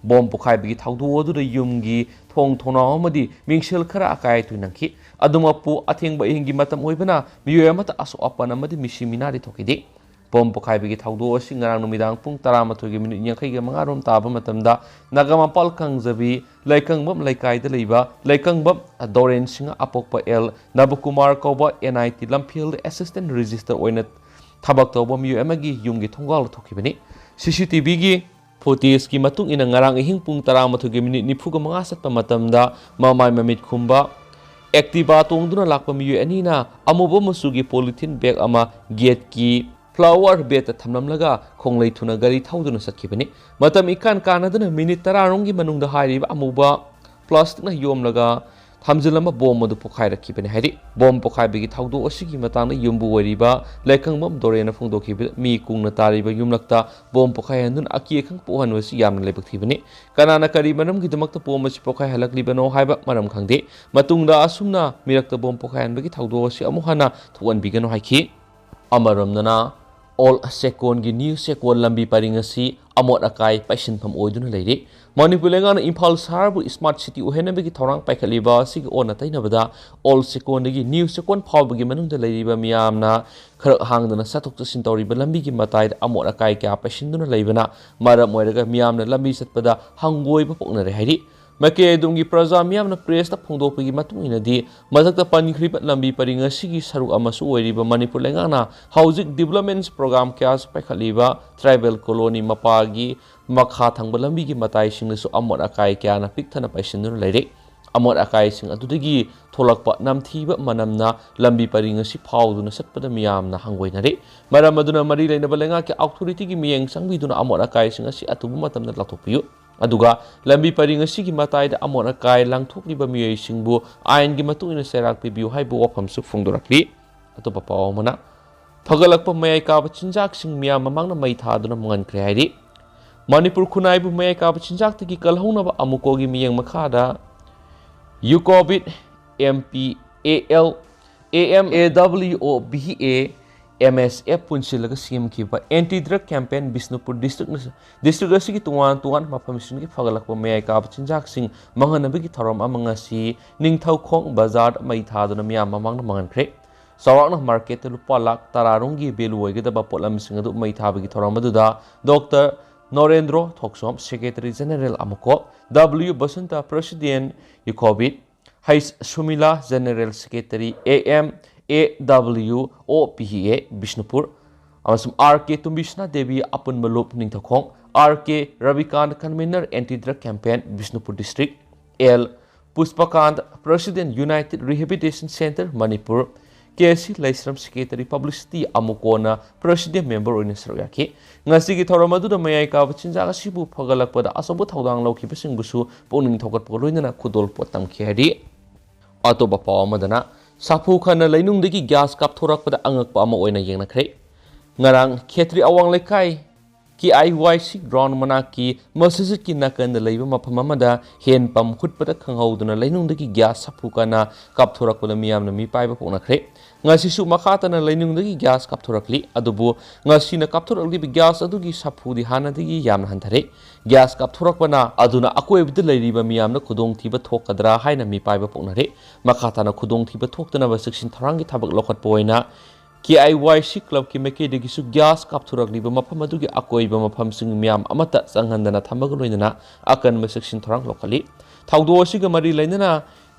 ꯕꯣꯝ ꯄꯣꯈꯥꯏꯕꯒꯤ ꯊꯧꯗꯣꯛ ꯑꯗꯨꯗ ꯌꯨꯝꯒꯤ ꯊꯣꯡ ꯊꯣꯡꯅꯥꯎ ꯑꯃꯗꯤ ꯃꯤꯡꯁꯦꯜ ꯈꯔ ꯑꯀꯥꯏ ꯑꯇꯣꯏ ꯅꯪꯈꯤ꯫ ꯑꯗꯨꯃꯛꯄꯨ, ꯑꯊꯦꯡꯕ ꯑꯍꯤꯡꯒꯤ ꯃꯇꯝ ꯑꯣꯏꯕꯅ ꯃꯤꯑꯣꯏ ꯑꯃꯠꯇ ꯑꯁꯣꯛ ꯑꯄꯟ ꯑꯃꯗꯤ ꯃꯤꯁꯤ ꯃꯤꯅꯥꯗꯤ ꯊꯣꯛꯈꯤꯗꯦ꯫ ꯕꯣꯝ ꯄꯣꯈꯥꯏꯕꯒꯤ ꯊꯧꯗꯣꯛ ꯑꯁꯤ ꯉꯔꯥꯡ ꯅꯨꯃꯤꯗꯥꯡ ꯄꯨꯡ ꯇꯔꯥꯃꯥꯊꯣꯏꯒꯤ ꯃꯤꯅꯤꯠ ꯌꯥꯡꯈꯩꯒ ꯃꯉꯥ ꯔꯣꯝ ꯇꯥꯕ ꯃꯇꯝꯗ ꯅꯥꯒꯥꯃꯄꯥꯜ ꯀꯥꯡꯖꯕꯤ ꯂꯩꯀꯪꯕꯝ ꯂꯩꯀꯥꯏꯗ ꯂꯩꯕ ꯂꯩꯀꯪꯕꯝ ꯗꯣꯔꯦꯟ ꯁꯤꯡꯍ ꯑꯄꯣꯛꯄ ꯑꯦꯜ ꯅꯕꯀꯨꯃꯥꯔ ꯀꯧꯕ N I T ꯂꯝꯐꯦꯜꯗ assistant registrar ꯑꯣꯏꯅ ꯊꯕꯛ ꯇꯧꯕ ꯃꯤꯑꯣꯏ ꯑꯃꯒꯤ ꯌꯨꯝꯒꯤ ꯊꯣꯡꯒꯥꯜꯗ ꯊꯣꯛꯈꯤꯕꯅꯤ꯫ C C T Vꯒꯤ footageꯀꯤ ꯃꯇꯨꯡ ꯏꯟꯅ ꯉꯔꯥꯡ ꯑꯍꯤꯡ ꯄꯨꯡ ꯇꯔꯥꯃꯥꯊꯣꯏꯒꯤ ꯃꯤꯅꯤꯠ ꯅꯤꯐꯨꯒ ꯃꯉꯥ ꯆꯠꯄ ꯃꯇꯝꯗ ꯃꯃꯥꯏ ꯃꯃꯤꯠ ꯈꯨꯝꯕ Activa ꯇꯣꯡꯗꯨꯅ ꯂꯥꯛꯄ ꯃꯤꯑꯣꯏ ꯑꯅꯤꯅ ꯑꯃꯨꯕ ꯃꯆꯨꯒꯤ polythene bag ꯑꯃ gateꯀꯤ flower bedꯇ ꯊꯝꯂꯝꯂꯒ ꯈꯣꯡꯂꯩ ꯊꯨꯅ ꯒꯥꯔꯤ ꯊꯧꯗꯨꯅ ꯆꯠꯈꯤꯕꯅꯤ꯫ ꯃꯇꯝ ꯏꯀꯥꯟ ꯀꯥꯟꯅꯗꯅ ꯃꯤꯅꯤꯠ ꯇꯔꯥꯔꯣꯝꯒꯤ ꯃꯅꯨꯡꯗ ꯍꯥꯏꯔꯤꯕ ꯑꯃꯨꯕ plasticꯅ ꯌꯣꯝꯂꯒ ꯊꯝꯖꯤꯜꯂꯝꯕ bomb ꯑꯗꯨ ꯄꯣꯈꯥꯏꯔꯛꯈꯤꯕꯅꯤ ꯍꯥꯏꯔꯤ꯫ Bomb ꯄꯣꯈꯥꯏꯕꯒꯤ ꯊꯧꯗꯣꯛ ꯑꯁꯤꯒꯤ ꯃꯇꯥꯡꯗ ꯌꯨꯝꯕꯨ ꯑꯣꯏꯔꯤꯕ ꯂꯩꯈꯪꯕꯝ ꯗꯣꯔꯦꯟꯅ ꯐꯣꯡꯗꯣꯛꯈꯤꯕꯗ ꯃꯤ ꯀꯨꯡꯅ ꯇꯥꯔꯤꯕ ꯌꯨꯝꯂꯛꯇ bomb ꯄꯣꯈꯥꯏꯍꯟꯗꯨꯅ ꯑꯀꯤ ꯑꯈꯪ ꯄꯣꯛꯍꯟꯕꯁꯤ ꯌꯥꯝꯅ ꯂꯥꯏꯕꯛ ꯊꯤꯕꯅꯤ꯫ ꯀꯅꯥꯅ ꯀꯔꯤ ꯃꯔꯝꯒꯤꯗꯃꯛꯇ bomb ꯑꯁꯤ ꯄꯣꯈꯥꯏꯍꯜꯂꯛꯂꯤꯕꯅꯣ ꯍꯥꯏꯕ ꯃꯔꯝ ꯈꯪꯗꯦ꯫ ꯃꯇꯨꯡꯗ ꯑꯁꯨꯝꯅ ꯃꯤꯔꯛꯇ bomb ꯄꯣꯈꯥꯏꯍꯟꯕꯒꯤ ꯊꯧꯗꯣꯛ ꯑꯁꯤ ꯑꯃꯨꯛ ꯍꯟꯅ ꯊꯣꯛꯍꯟꯕꯤꯒꯅꯨ ꯍꯥꯏꯈꯤ꯫ ꯑꯃꯔꯣꯝꯗꯅ, ꯑꯣꯜ ꯆꯦꯛꯀꯣꯟꯒꯤ ꯅ꯭ꯌꯨ ꯆꯦꯛꯀꯣꯟ ꯂꯝꯕꯤ ꯄꯔꯤꯡ ꯑꯁꯤ ꯑꯃꯣꯠ ꯑꯀꯥꯏ ꯄꯩꯁꯤꯟꯐꯝ ꯑꯣꯏꯗꯨꯅ ꯂꯩꯔꯤ꯫ ꯃꯅꯤꯄꯨꯔ ꯂꯩꯉꯥꯛꯅ ꯏꯝꯐꯥꯜ ꯁꯍꯔꯕꯨ smart city ꯑꯣꯏꯍꯟꯅꯕꯒꯤ ꯊꯧꯔꯥꯡ ꯄꯥꯏꯈꯠꯂꯤꯕ ꯑꯁꯤꯒꯤ ꯑꯣꯟꯅ ꯇꯩꯅꯕꯗ, ꯑꯣꯜ ꯆꯦꯛꯀꯣꯟꯗꯒꯤ ꯅ꯭ꯌꯨ ꯆꯦꯛꯀꯣꯟ ꯐꯥꯎꯕꯒꯤ ꯃꯅꯨꯡꯗ ꯂꯩꯔꯤꯕ ꯃꯤꯌꯥꯝꯅ ꯈꯔ ꯍꯥꯡꯗꯅ ꯆꯠꯊꯣꯛ ꯆꯠꯁꯤꯟ ꯇꯧꯔꯤꯕ ꯂꯝꯕꯤꯒꯤ ꯃꯇꯥꯏꯗ ꯑꯃꯣꯠ ꯑꯀꯥꯏ ꯀꯌꯥ ꯄꯩꯁꯤꯟꯗꯨꯅ ꯂꯩꯕꯅ ꯃꯔꯝ ꯑꯣꯏꯔꯒ ꯃꯤꯌꯥꯝꯅ ꯂꯝꯕꯤ ꯆꯠꯄꯗ ꯍꯪꯒꯣꯏꯕ ꯄꯣꯛꯅꯔꯦ ꯍꯥꯏꯔꯤ꯫ ꯃꯥꯏꯀꯩ ꯑꯗꯣꯝꯒꯤ ꯄ꯭ꯔꯖꯥ ꯃꯤꯌꯥꯝꯅ pressꯇ ꯐꯣꯡꯗꯣꯛꯄꯒꯤ ꯃꯇꯨꯡ ꯏꯟꯅꯗꯤ, ꯃꯊꯛꯇ ꯄꯟꯈ꯭ꯔꯤꯕ ꯂꯝꯕꯤ ꯄꯔꯤꯡ ꯑꯁꯤꯒꯤ ꯁꯔꯨꯛ ꯑꯃꯁꯨ ꯑꯣꯏꯔꯤꯕ ꯃꯅꯤꯄꯨꯔ ꯂꯩꯉꯥꯛꯅ ꯍꯧꯖꯤꯛ developments program ꯀꯌꯥꯁꯨ ꯄꯥꯏꯈꯠꯂꯤꯕ tribal colony ꯃꯄꯥꯒꯤ ꯃꯈꯥ ꯊꯪꯕ ꯂꯝꯕꯤꯒꯤ ꯃꯇꯥꯏꯁꯤꯡꯗꯁꯨ ꯑꯃꯣꯠ ꯑꯀꯥꯏ ꯀꯌꯥꯅ ꯄꯤꯛ ꯊꯟꯅ ꯄꯩꯁꯤꯟꯗꯨꯅ ꯂꯩꯔꯦ꯫ ꯑꯃꯣꯠ ꯑꯀꯥꯏꯁꯤꯡ ꯑꯗꯨꯗꯒꯤ ꯊꯣꯛꯂꯛꯄ ꯅꯝꯊꯤꯕ ꯃꯅꯝꯅ ꯂꯝꯕꯤ ꯄꯔꯤꯡ ꯑꯁꯤ ꯐꯥꯎꯗꯨꯅ ꯆꯠꯄꯗ ꯃꯤꯌꯥꯝꯅ ꯍꯪꯒꯣꯏꯅꯔꯦ꯫ ꯃꯔꯝ ꯑꯗꯨꯅ ꯃꯔꯤ ꯂꯩꯅꯕ ꯂꯩꯉꯥꯛꯀꯤ authorityꯒꯤ ꯃꯤꯠꯌꯦꯡ ꯆꯪꯕꯤꯗꯨꯅ ꯑꯃꯣꯠ ꯑꯀꯥꯏꯁꯤꯡ ꯑꯁꯤ ꯑꯊꯨꯕ ꯃꯇꯝꯗ ꯂꯧꯊꯣꯛꯄꯤꯌꯨ꯫ ꯑꯗꯨꯒ ꯂꯝꯕꯤ ꯄꯔꯤꯡ ꯑꯁꯤꯒꯤ ꯃꯇꯥꯏꯗ ꯑꯃꯣꯠ ꯑꯀꯥꯏ ꯂꯪꯊꯣꯛꯂꯤꯕ ꯃꯤꯑꯣꯏꯁꯤꯡꯕꯨ ꯑꯥꯏꯟꯒꯤ ꯃꯇꯨꯡ ꯏꯟꯅ ꯆꯩꯔꯥꯛ ꯄꯤꯕꯤꯌꯨ ꯍꯥꯏꯕ ꯋꯥꯐꯝꯁꯨ ꯐꯣꯡꯗꯣꯔꯛꯂꯤ꯫ ꯑꯇꯣꯞꯄ ꯄꯥꯎ ꯑꯃꯅ, ꯐꯒꯠꯂꯛꯄ ꯃꯌꯥꯏ ꯀꯥꯕ ꯆꯤꯟꯖꯥꯛꯁꯤꯡ ꯃꯤꯌꯥꯝ ꯃꯃꯥꯡꯗ ꯃꯩ ꯊꯥꯗꯨꯅ ꯃꯥꯡꯍꯟꯈ꯭ꯔꯦ ꯍꯥꯏꯔꯤ꯫ ꯃꯅꯤꯄꯨꯔ ꯈꯨꯟꯅꯥꯏꯕꯨ ꯃꯌꯥꯏ ꯀꯥꯕ ꯆꯤꯟꯖꯥꯛꯇꯒꯤ ꯀꯜꯍꯧꯅꯕ ꯑꯃꯨꯀꯣꯒꯤ ꯃꯤꯠꯌꯦꯡ ꯃꯈꯥꯗ Eucovit M P A L, A M A W O B A, M S F ꯄꯨꯟꯁꯤꯜꯂꯒ ꯁꯦꯝꯈꯤꯕ anti drug campaign Bishnupur district district ꯑꯁꯤꯒꯤ ꯇꯣꯉꯥꯟ ꯇꯣꯉꯥꯟꯕ ꯃꯐꯝꯁꯤꯡꯗꯒꯤ ꯐꯒꯠꯂꯛꯄ ꯃꯌꯥꯏ ꯀꯥꯕ ꯆꯤꯟꯖꯥꯛꯁꯤꯡ ꯃꯥꯡꯍꯟꯅꯕꯒꯤ ꯊꯧꯔꯝ ꯑꯃ ꯉꯁꯤ ꯅꯤꯡꯊꯧꯈꯣꯡ ꯕꯖꯥꯔꯗ ꯃꯩ ꯊꯥꯗꯨꯅ ꯃꯤꯌꯥꯝ ꯃꯃꯥꯡꯗ ꯃꯥꯡꯍꯟꯈ꯭ꯔꯦ꯫ ꯆꯥꯎꯔꯥꯛꯅ marketꯇ ꯂꯨꯄꯥ ꯂꯥꯈ ꯇꯔꯥ ꯔꯣꯝꯒꯤ value ꯑꯣꯏꯒꯗꯕ ꯄꯣꯠꯂꯝꯁꯤꯡ ꯑꯗꯨ ꯃꯩ ꯊꯥꯕꯒꯤ ꯊꯧꯔꯝ ꯑꯗꯨꯗ Doctor ꯅꯣꯔꯦꯟꯗ꯭ꯔꯣ Thokchom, Secretary General ꯑꯃꯨꯀꯣ, W Basanta, President Eucovit, H ꯁꯨꯃꯤꯂꯥ, General Secretary, A M A W O B A Bishnupur, ꯑꯃꯁꯨꯡ R K ꯇꯨꯝꯕꯤꯁꯅꯥ ꯗꯦꯕꯤ, ꯑꯄꯨꯟꯕ ꯂꯨꯞ Ningthoukhong, R K ꯔꯕꯤꯀꯥꯟ, Convener, Anti Drug Campaign Bishnupur district, L ꯄꯨꯁꯄꯀꯥꯟꯇ, President, United Rehabilitation Centre Manipur, K C ꯂꯩꯁ꯭ꯔꯝ, Secretary Publicity, ꯑꯃꯨꯀꯣꯅ President Member ꯑꯣꯏꯅ ꯁꯔꯨꯛ ꯌꯥꯈꯤ꯫ ꯉꯁꯤꯒꯤ ꯊꯧꯔꯝ ꯑꯗꯨꯗ ꯃꯌꯥꯏ ꯀꯥꯕ ꯆꯤꯟꯖꯥꯛ ꯑꯁꯤꯕꯨ ꯐꯒꯠꯂꯛꯄꯗ ꯑꯆꯧꯕ ꯊꯧꯗꯥꯡ ꯂꯧꯈꯤꯕꯁꯤꯡꯕꯨꯁꯨ ꯄꯨꯛꯅꯤꯡ ꯊꯧꯒꯠꯄꯒ ꯂꯣꯏꯅꯅ ꯈꯨꯗꯣꯜꯄꯣꯠ ꯇꯝꯈꯤ ꯍꯥꯏꯔꯤ꯫ ꯑꯇꯣꯞꯄ ꯄꯥꯎ ꯑꯃꯗꯅ, ꯁꯥꯐꯨ ꯈꯥꯟꯅ ꯂꯩꯅꯨꯡꯗꯒꯤ gas ꯀꯥꯞꯊꯣꯔꯛꯄꯗ ꯑꯉꯛꯄ ꯑꯃ ꯑꯣꯏꯅ ꯌꯦꯡꯅꯈ꯭ꯔꯦ꯫ ꯉꯔꯥꯡ ꯈꯦꯇ꯭ꯔꯤ ꯑꯋꯥꯡ ꯂꯩꯀꯥꯏ, ꯀꯦ ꯑꯥꯏ ꯋꯥꯏ ꯁꯤ ground ꯃꯅꯥꯛꯀꯤ ꯃꯁꯖꯤꯗꯀꯤ ꯅꯥꯀꯟꯗ ꯂꯩꯕ ꯃꯐꯝ ꯑꯃꯗ hand pump ꯍꯨꯠꯄꯗ ꯈꯪꯍꯧꯗꯅ ꯂꯩꯅꯨꯡꯗꯒꯤ gas ꯁꯥꯐꯨ ꯀꯥꯟꯅ ꯀꯥꯞꯊꯣꯔꯛꯄꯗ ꯃꯤꯌꯥꯝꯅ ꯃꯤꯄꯥꯏꯕ ꯄꯣꯛꯅꯈ꯭ꯔꯦ꯫ ꯉꯁꯤꯁꯨ ꯃꯈꯥ ꯇꯥꯅ ꯂꯩꯅꯨꯡꯗꯒꯤ gas ꯀꯥꯞꯊꯣꯔꯛꯂꯤ, ꯑꯗꯨꯕꯨ ꯉꯁꯤꯅ ꯀꯥꯞꯊꯣꯔꯛꯂꯤꯕ gas ꯑꯗꯨꯒꯤ ꯁꯥꯐꯨꯗꯤ ꯍꯥꯟꯅꯗꯒꯤ ꯌꯥꯝꯅ ꯍꯟꯊꯔꯦ꯫ Gas ꯀꯥꯞꯊꯣꯔꯛꯄꯅ ꯑꯗꯨꯅ ꯑꯀꯣꯏꯕꯗ ꯂꯩꯔꯤꯕ ꯃꯤꯌꯥꯝꯅ ꯈꯨꯗꯣꯡꯊꯤꯕ ꯊꯣꯛꯀꯗ꯭ꯔꯥ ꯍꯥꯏꯅ ꯃꯤꯄꯥꯏꯕ ꯄꯣꯛꯅꯔꯦ꯫ ꯃꯈꯥ ꯇꯥꯅ ꯈꯨꯗꯣꯡꯊꯤꯕ ꯊꯣꯛꯇꯅꯕ ꯆꯦꯛꯁꯤꯟ ꯊꯧꯔꯥꯡꯒꯤ ꯊꯕꯛ ꯂꯧꯈꯠꯄ ꯑꯣꯏꯅ ꯀꯦ ꯑꯥꯏ ꯋꯥꯏ ꯁꯤ clubꯀꯤ ꯃꯥꯏꯀꯩꯗꯒꯤꯁꯨ gas ꯀꯥꯞꯊꯣꯔꯛꯂꯤꯕ ꯃꯐꯝ ꯑꯗꯨꯒꯤ ꯑꯀꯣꯏꯕ ꯃꯐꯝꯁꯤꯡ ꯃꯤꯌꯥꯝ ꯑꯃꯠꯇ ꯆꯪꯍꯟꯗꯅ ꯊꯝꯕꯒ ꯂꯣꯏꯅꯅ ꯑꯀꯟꯕ ꯆꯦꯛꯁꯤꯟ ꯊꯧꯔꯥꯡ ꯂꯧꯈꯠꯂꯤ꯫ ꯊꯧꯗꯣꯛ ꯑꯁꯤꯒ ꯃꯔꯤ ꯂꯩꯅꯅ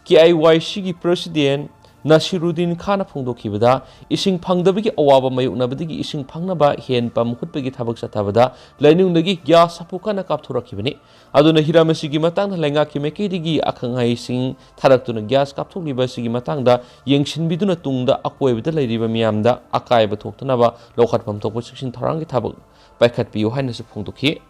ꯀꯦ ꯑꯥꯏ ꯋꯥꯏ ꯁꯤꯒꯤ President ꯅꯁꯤꯔꯨꯗꯤꯟ ꯈꯥꯟꯅ ꯐꯣꯡꯗꯣꯛꯈꯤꯕꯗ, ꯏꯁꯤꯡ ꯐꯪꯗꯕꯒꯤ ꯑꯋꯥꯕ ꯃꯥꯌꯣꯛꯅꯕꯗꯒꯤ ꯏꯁꯤꯡ ꯐꯪꯅꯕ hand pump ꯍꯨꯠꯄꯒꯤ ꯊꯕꯛ ꯆꯠꯊꯕꯗ ꯂꯩꯅꯨꯡꯗꯒꯤ gas ꯁꯥꯐꯨ ꯀꯥꯟꯅ ꯀꯥꯞꯊꯣꯔꯛꯈꯤꯕꯅꯤ꯫ ꯑꯗꯨꯅ ꯍꯤꯔꯝ ꯑꯁꯤꯒꯤ ꯃꯇꯥꯡꯗ ꯂꯩꯉꯥꯛꯀꯤ ꯃꯥꯏꯀꯩꯗꯒꯤ ꯑꯈꯪ ꯑꯍꯩꯁꯤꯡ ꯊꯥꯔꯛꯇꯨꯅ gas ꯀꯥꯞꯊꯣꯛꯂꯤꯕ ꯑꯁꯤꯒꯤ ꯃꯇꯥꯡꯗ ꯌꯦꯡꯁꯤꯟꯕꯤꯗꯨꯅ ꯇꯨꯡꯗ ꯑꯀꯣꯏꯕꯗ ꯂꯩꯔꯤꯕ ꯃꯤꯌꯥꯝꯗ ꯑꯀꯥꯏꯕ ꯊꯣꯛꯇꯅꯕ ꯂꯧꯈꯠꯐꯝ ꯊꯣꯛꯄ ꯆꯦꯛꯁꯤꯟ ꯊꯧꯔꯥꯡꯒꯤ ꯊꯕꯛ ꯄꯥꯏꯈꯠꯄꯤꯌꯨ ꯍꯥꯏꯅꯁꯨ ꯐꯣꯡꯗꯣꯛꯈꯤ꯫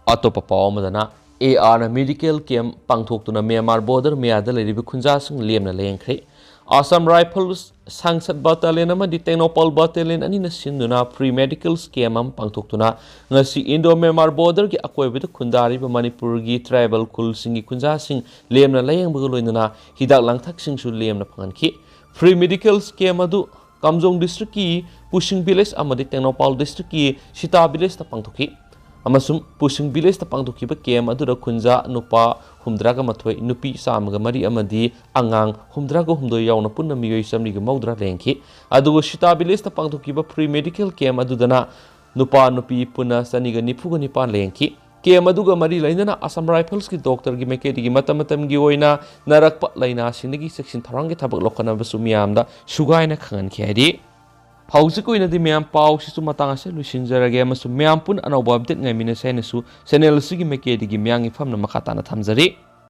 ꯑꯇꯣꯞꯄ ꯄꯥꯎ ꯑꯃꯗꯅ, ꯑꯦ ꯑꯥꯔꯅ medical camp ꯄꯥꯡꯊꯣꯛꯇꯨꯅ ꯃ꯭ꯌꯥꯟꯃꯥꯔ border ꯃꯌꯥꯗ ꯂꯩꯔꯤꯕ ꯈꯨꯟꯖꯥꯁꯤꯡ ꯂꯦꯝꯅ ꯂꯥꯌꯦꯡꯈ꯭ꯔꯦ꯫ Assam Rifles ꯁꯪꯁꯠ Battalion ꯑꯃꯗꯤ ꯇꯦꯡꯅꯧꯄꯥꯜ Battalion ꯑꯅꯤꯅ ꯁꯤꯟꯗꯨꯅ free medical camp ꯑꯃ ꯄꯥꯡꯊꯣꯛꯇꯨꯅ ꯉꯁꯤ Indo Myanmar borderꯒꯤ ꯑꯀꯣꯏꯕꯗ ꯈꯨꯟꯗꯥꯔꯤꯕ ꯃꯅꯤꯄꯨꯔꯒꯤ tribal ꯈꯨꯜꯁꯤꯡꯒꯤ ꯈꯨꯟꯖꯥꯁꯤꯡ ꯂꯦꯝꯅ ꯂꯥꯌꯦꯡꯕꯒ ꯂꯣꯏꯅꯅ ꯍꯤꯗꯥꯛ ꯂꯥꯡꯊꯛꯁꯤꯡꯁꯨ ꯂꯦꯝꯅ ꯐꯪꯍꯟꯈꯤ꯫ Free medical camp ꯑꯗꯨ ꯀꯥꯝꯖꯣꯡ districtꯀꯤ ꯄꯨꯁꯤꯡ village ꯑꯃꯗꯤ ꯇꯦꯡꯅꯧꯄꯥꯜ districtꯀꯤ ꯁꯤꯇꯥ villageꯇ ꯄꯥꯡꯊꯣꯛꯈꯤ꯫ ꯑꯃꯁꯨꯡ ꯄꯨꯁꯤꯡ villageꯇ ꯄꯥꯡꯊꯣꯛꯈꯤꯕ camp ꯑꯗꯨꯗ ꯈꯨꯟꯖꯥ ꯅꯨꯄꯥ ꯍꯨꯝꯗ꯭ꯔꯥꯒ ꯃꯥꯊꯣꯏ, ꯅꯨꯄꯤ ꯆꯥꯝꯃꯒ ꯃꯔꯤ ꯑꯃꯗꯤ ꯑꯉꯥꯡ ꯍꯨꯝꯗ꯭ꯔꯥꯒ ꯍꯨꯝꯗꯣꯏ ꯌꯥꯎꯅ ꯄꯨꯟꯅ ꯃꯤꯑꯣꯏ ꯆꯥꯃꯔꯤꯒ ꯃꯧꯗ꯭ꯔꯥ ꯂꯥꯌꯦꯡꯈꯤ꯫ ꯑꯗꯨꯒ ꯁꯤꯇꯥ villageꯇ ꯄꯥꯡꯊꯣꯛꯈꯤꯕ free medical camp ꯑꯗꯨꯗꯅ ꯅꯨꯄꯥ ꯅꯨꯄꯤ ꯄꯨꯟꯅ ꯆꯅꯤꯒ ꯅꯤꯐꯨꯒ ꯅꯤꯄꯥꯟ ꯂꯥꯌꯦꯡꯈꯤ꯫ Camp ꯑꯗꯨꯒ ꯃꯔꯤ ꯂꯩꯅꯅ Assam Riflesꯀꯤ doctorꯒꯤ ꯃꯥꯏꯀꯩꯗꯒꯤ ꯃꯇꯝ ꯃꯇꯝꯒꯤ ꯑꯣꯏꯅ ꯅꯥꯔꯛꯄ ꯂꯥꯏꯅꯥꯁꯤꯡꯗꯒꯤ ꯆꯦꯛꯁꯤꯟ ꯊꯧꯔꯥꯡꯒꯤ ꯊꯕꯛ ꯂꯧꯈꯠꯅꯕꯁꯨ ꯃꯤꯌꯥꯝꯗ ꯁꯨꯒꯥꯏꯅ ꯈꯪꯍꯟꯈꯤ ꯍꯥꯏꯔꯤ꯫ ꯍꯧꯖꯤꯛ ꯑꯣꯏꯅꯗꯤ ꯃꯌꯥꯝ ꯄꯥꯎꯁꯤꯁꯨ ꯃꯇꯥꯡ ꯑꯁꯤꯗ ꯂꯣꯏꯁꯤꯟꯖꯔꯒꯦ ꯑꯃꯁꯨꯡ ꯃꯌꯥꯝ ꯄꯨꯟꯅ ꯑꯅꯧꯕ update ꯉꯥꯏꯃꯤꯟꯅꯁꯦ ꯍꯥꯏꯅꯁꯨ channel ꯑꯁꯤꯒꯤ ꯃꯥꯏꯀꯩꯗꯒꯤ ꯃꯌꯥꯝꯒꯤ ꯐꯝꯅ ꯃꯈꯥ ꯇꯥꯅ ꯊꯝꯖꯔꯤ꯫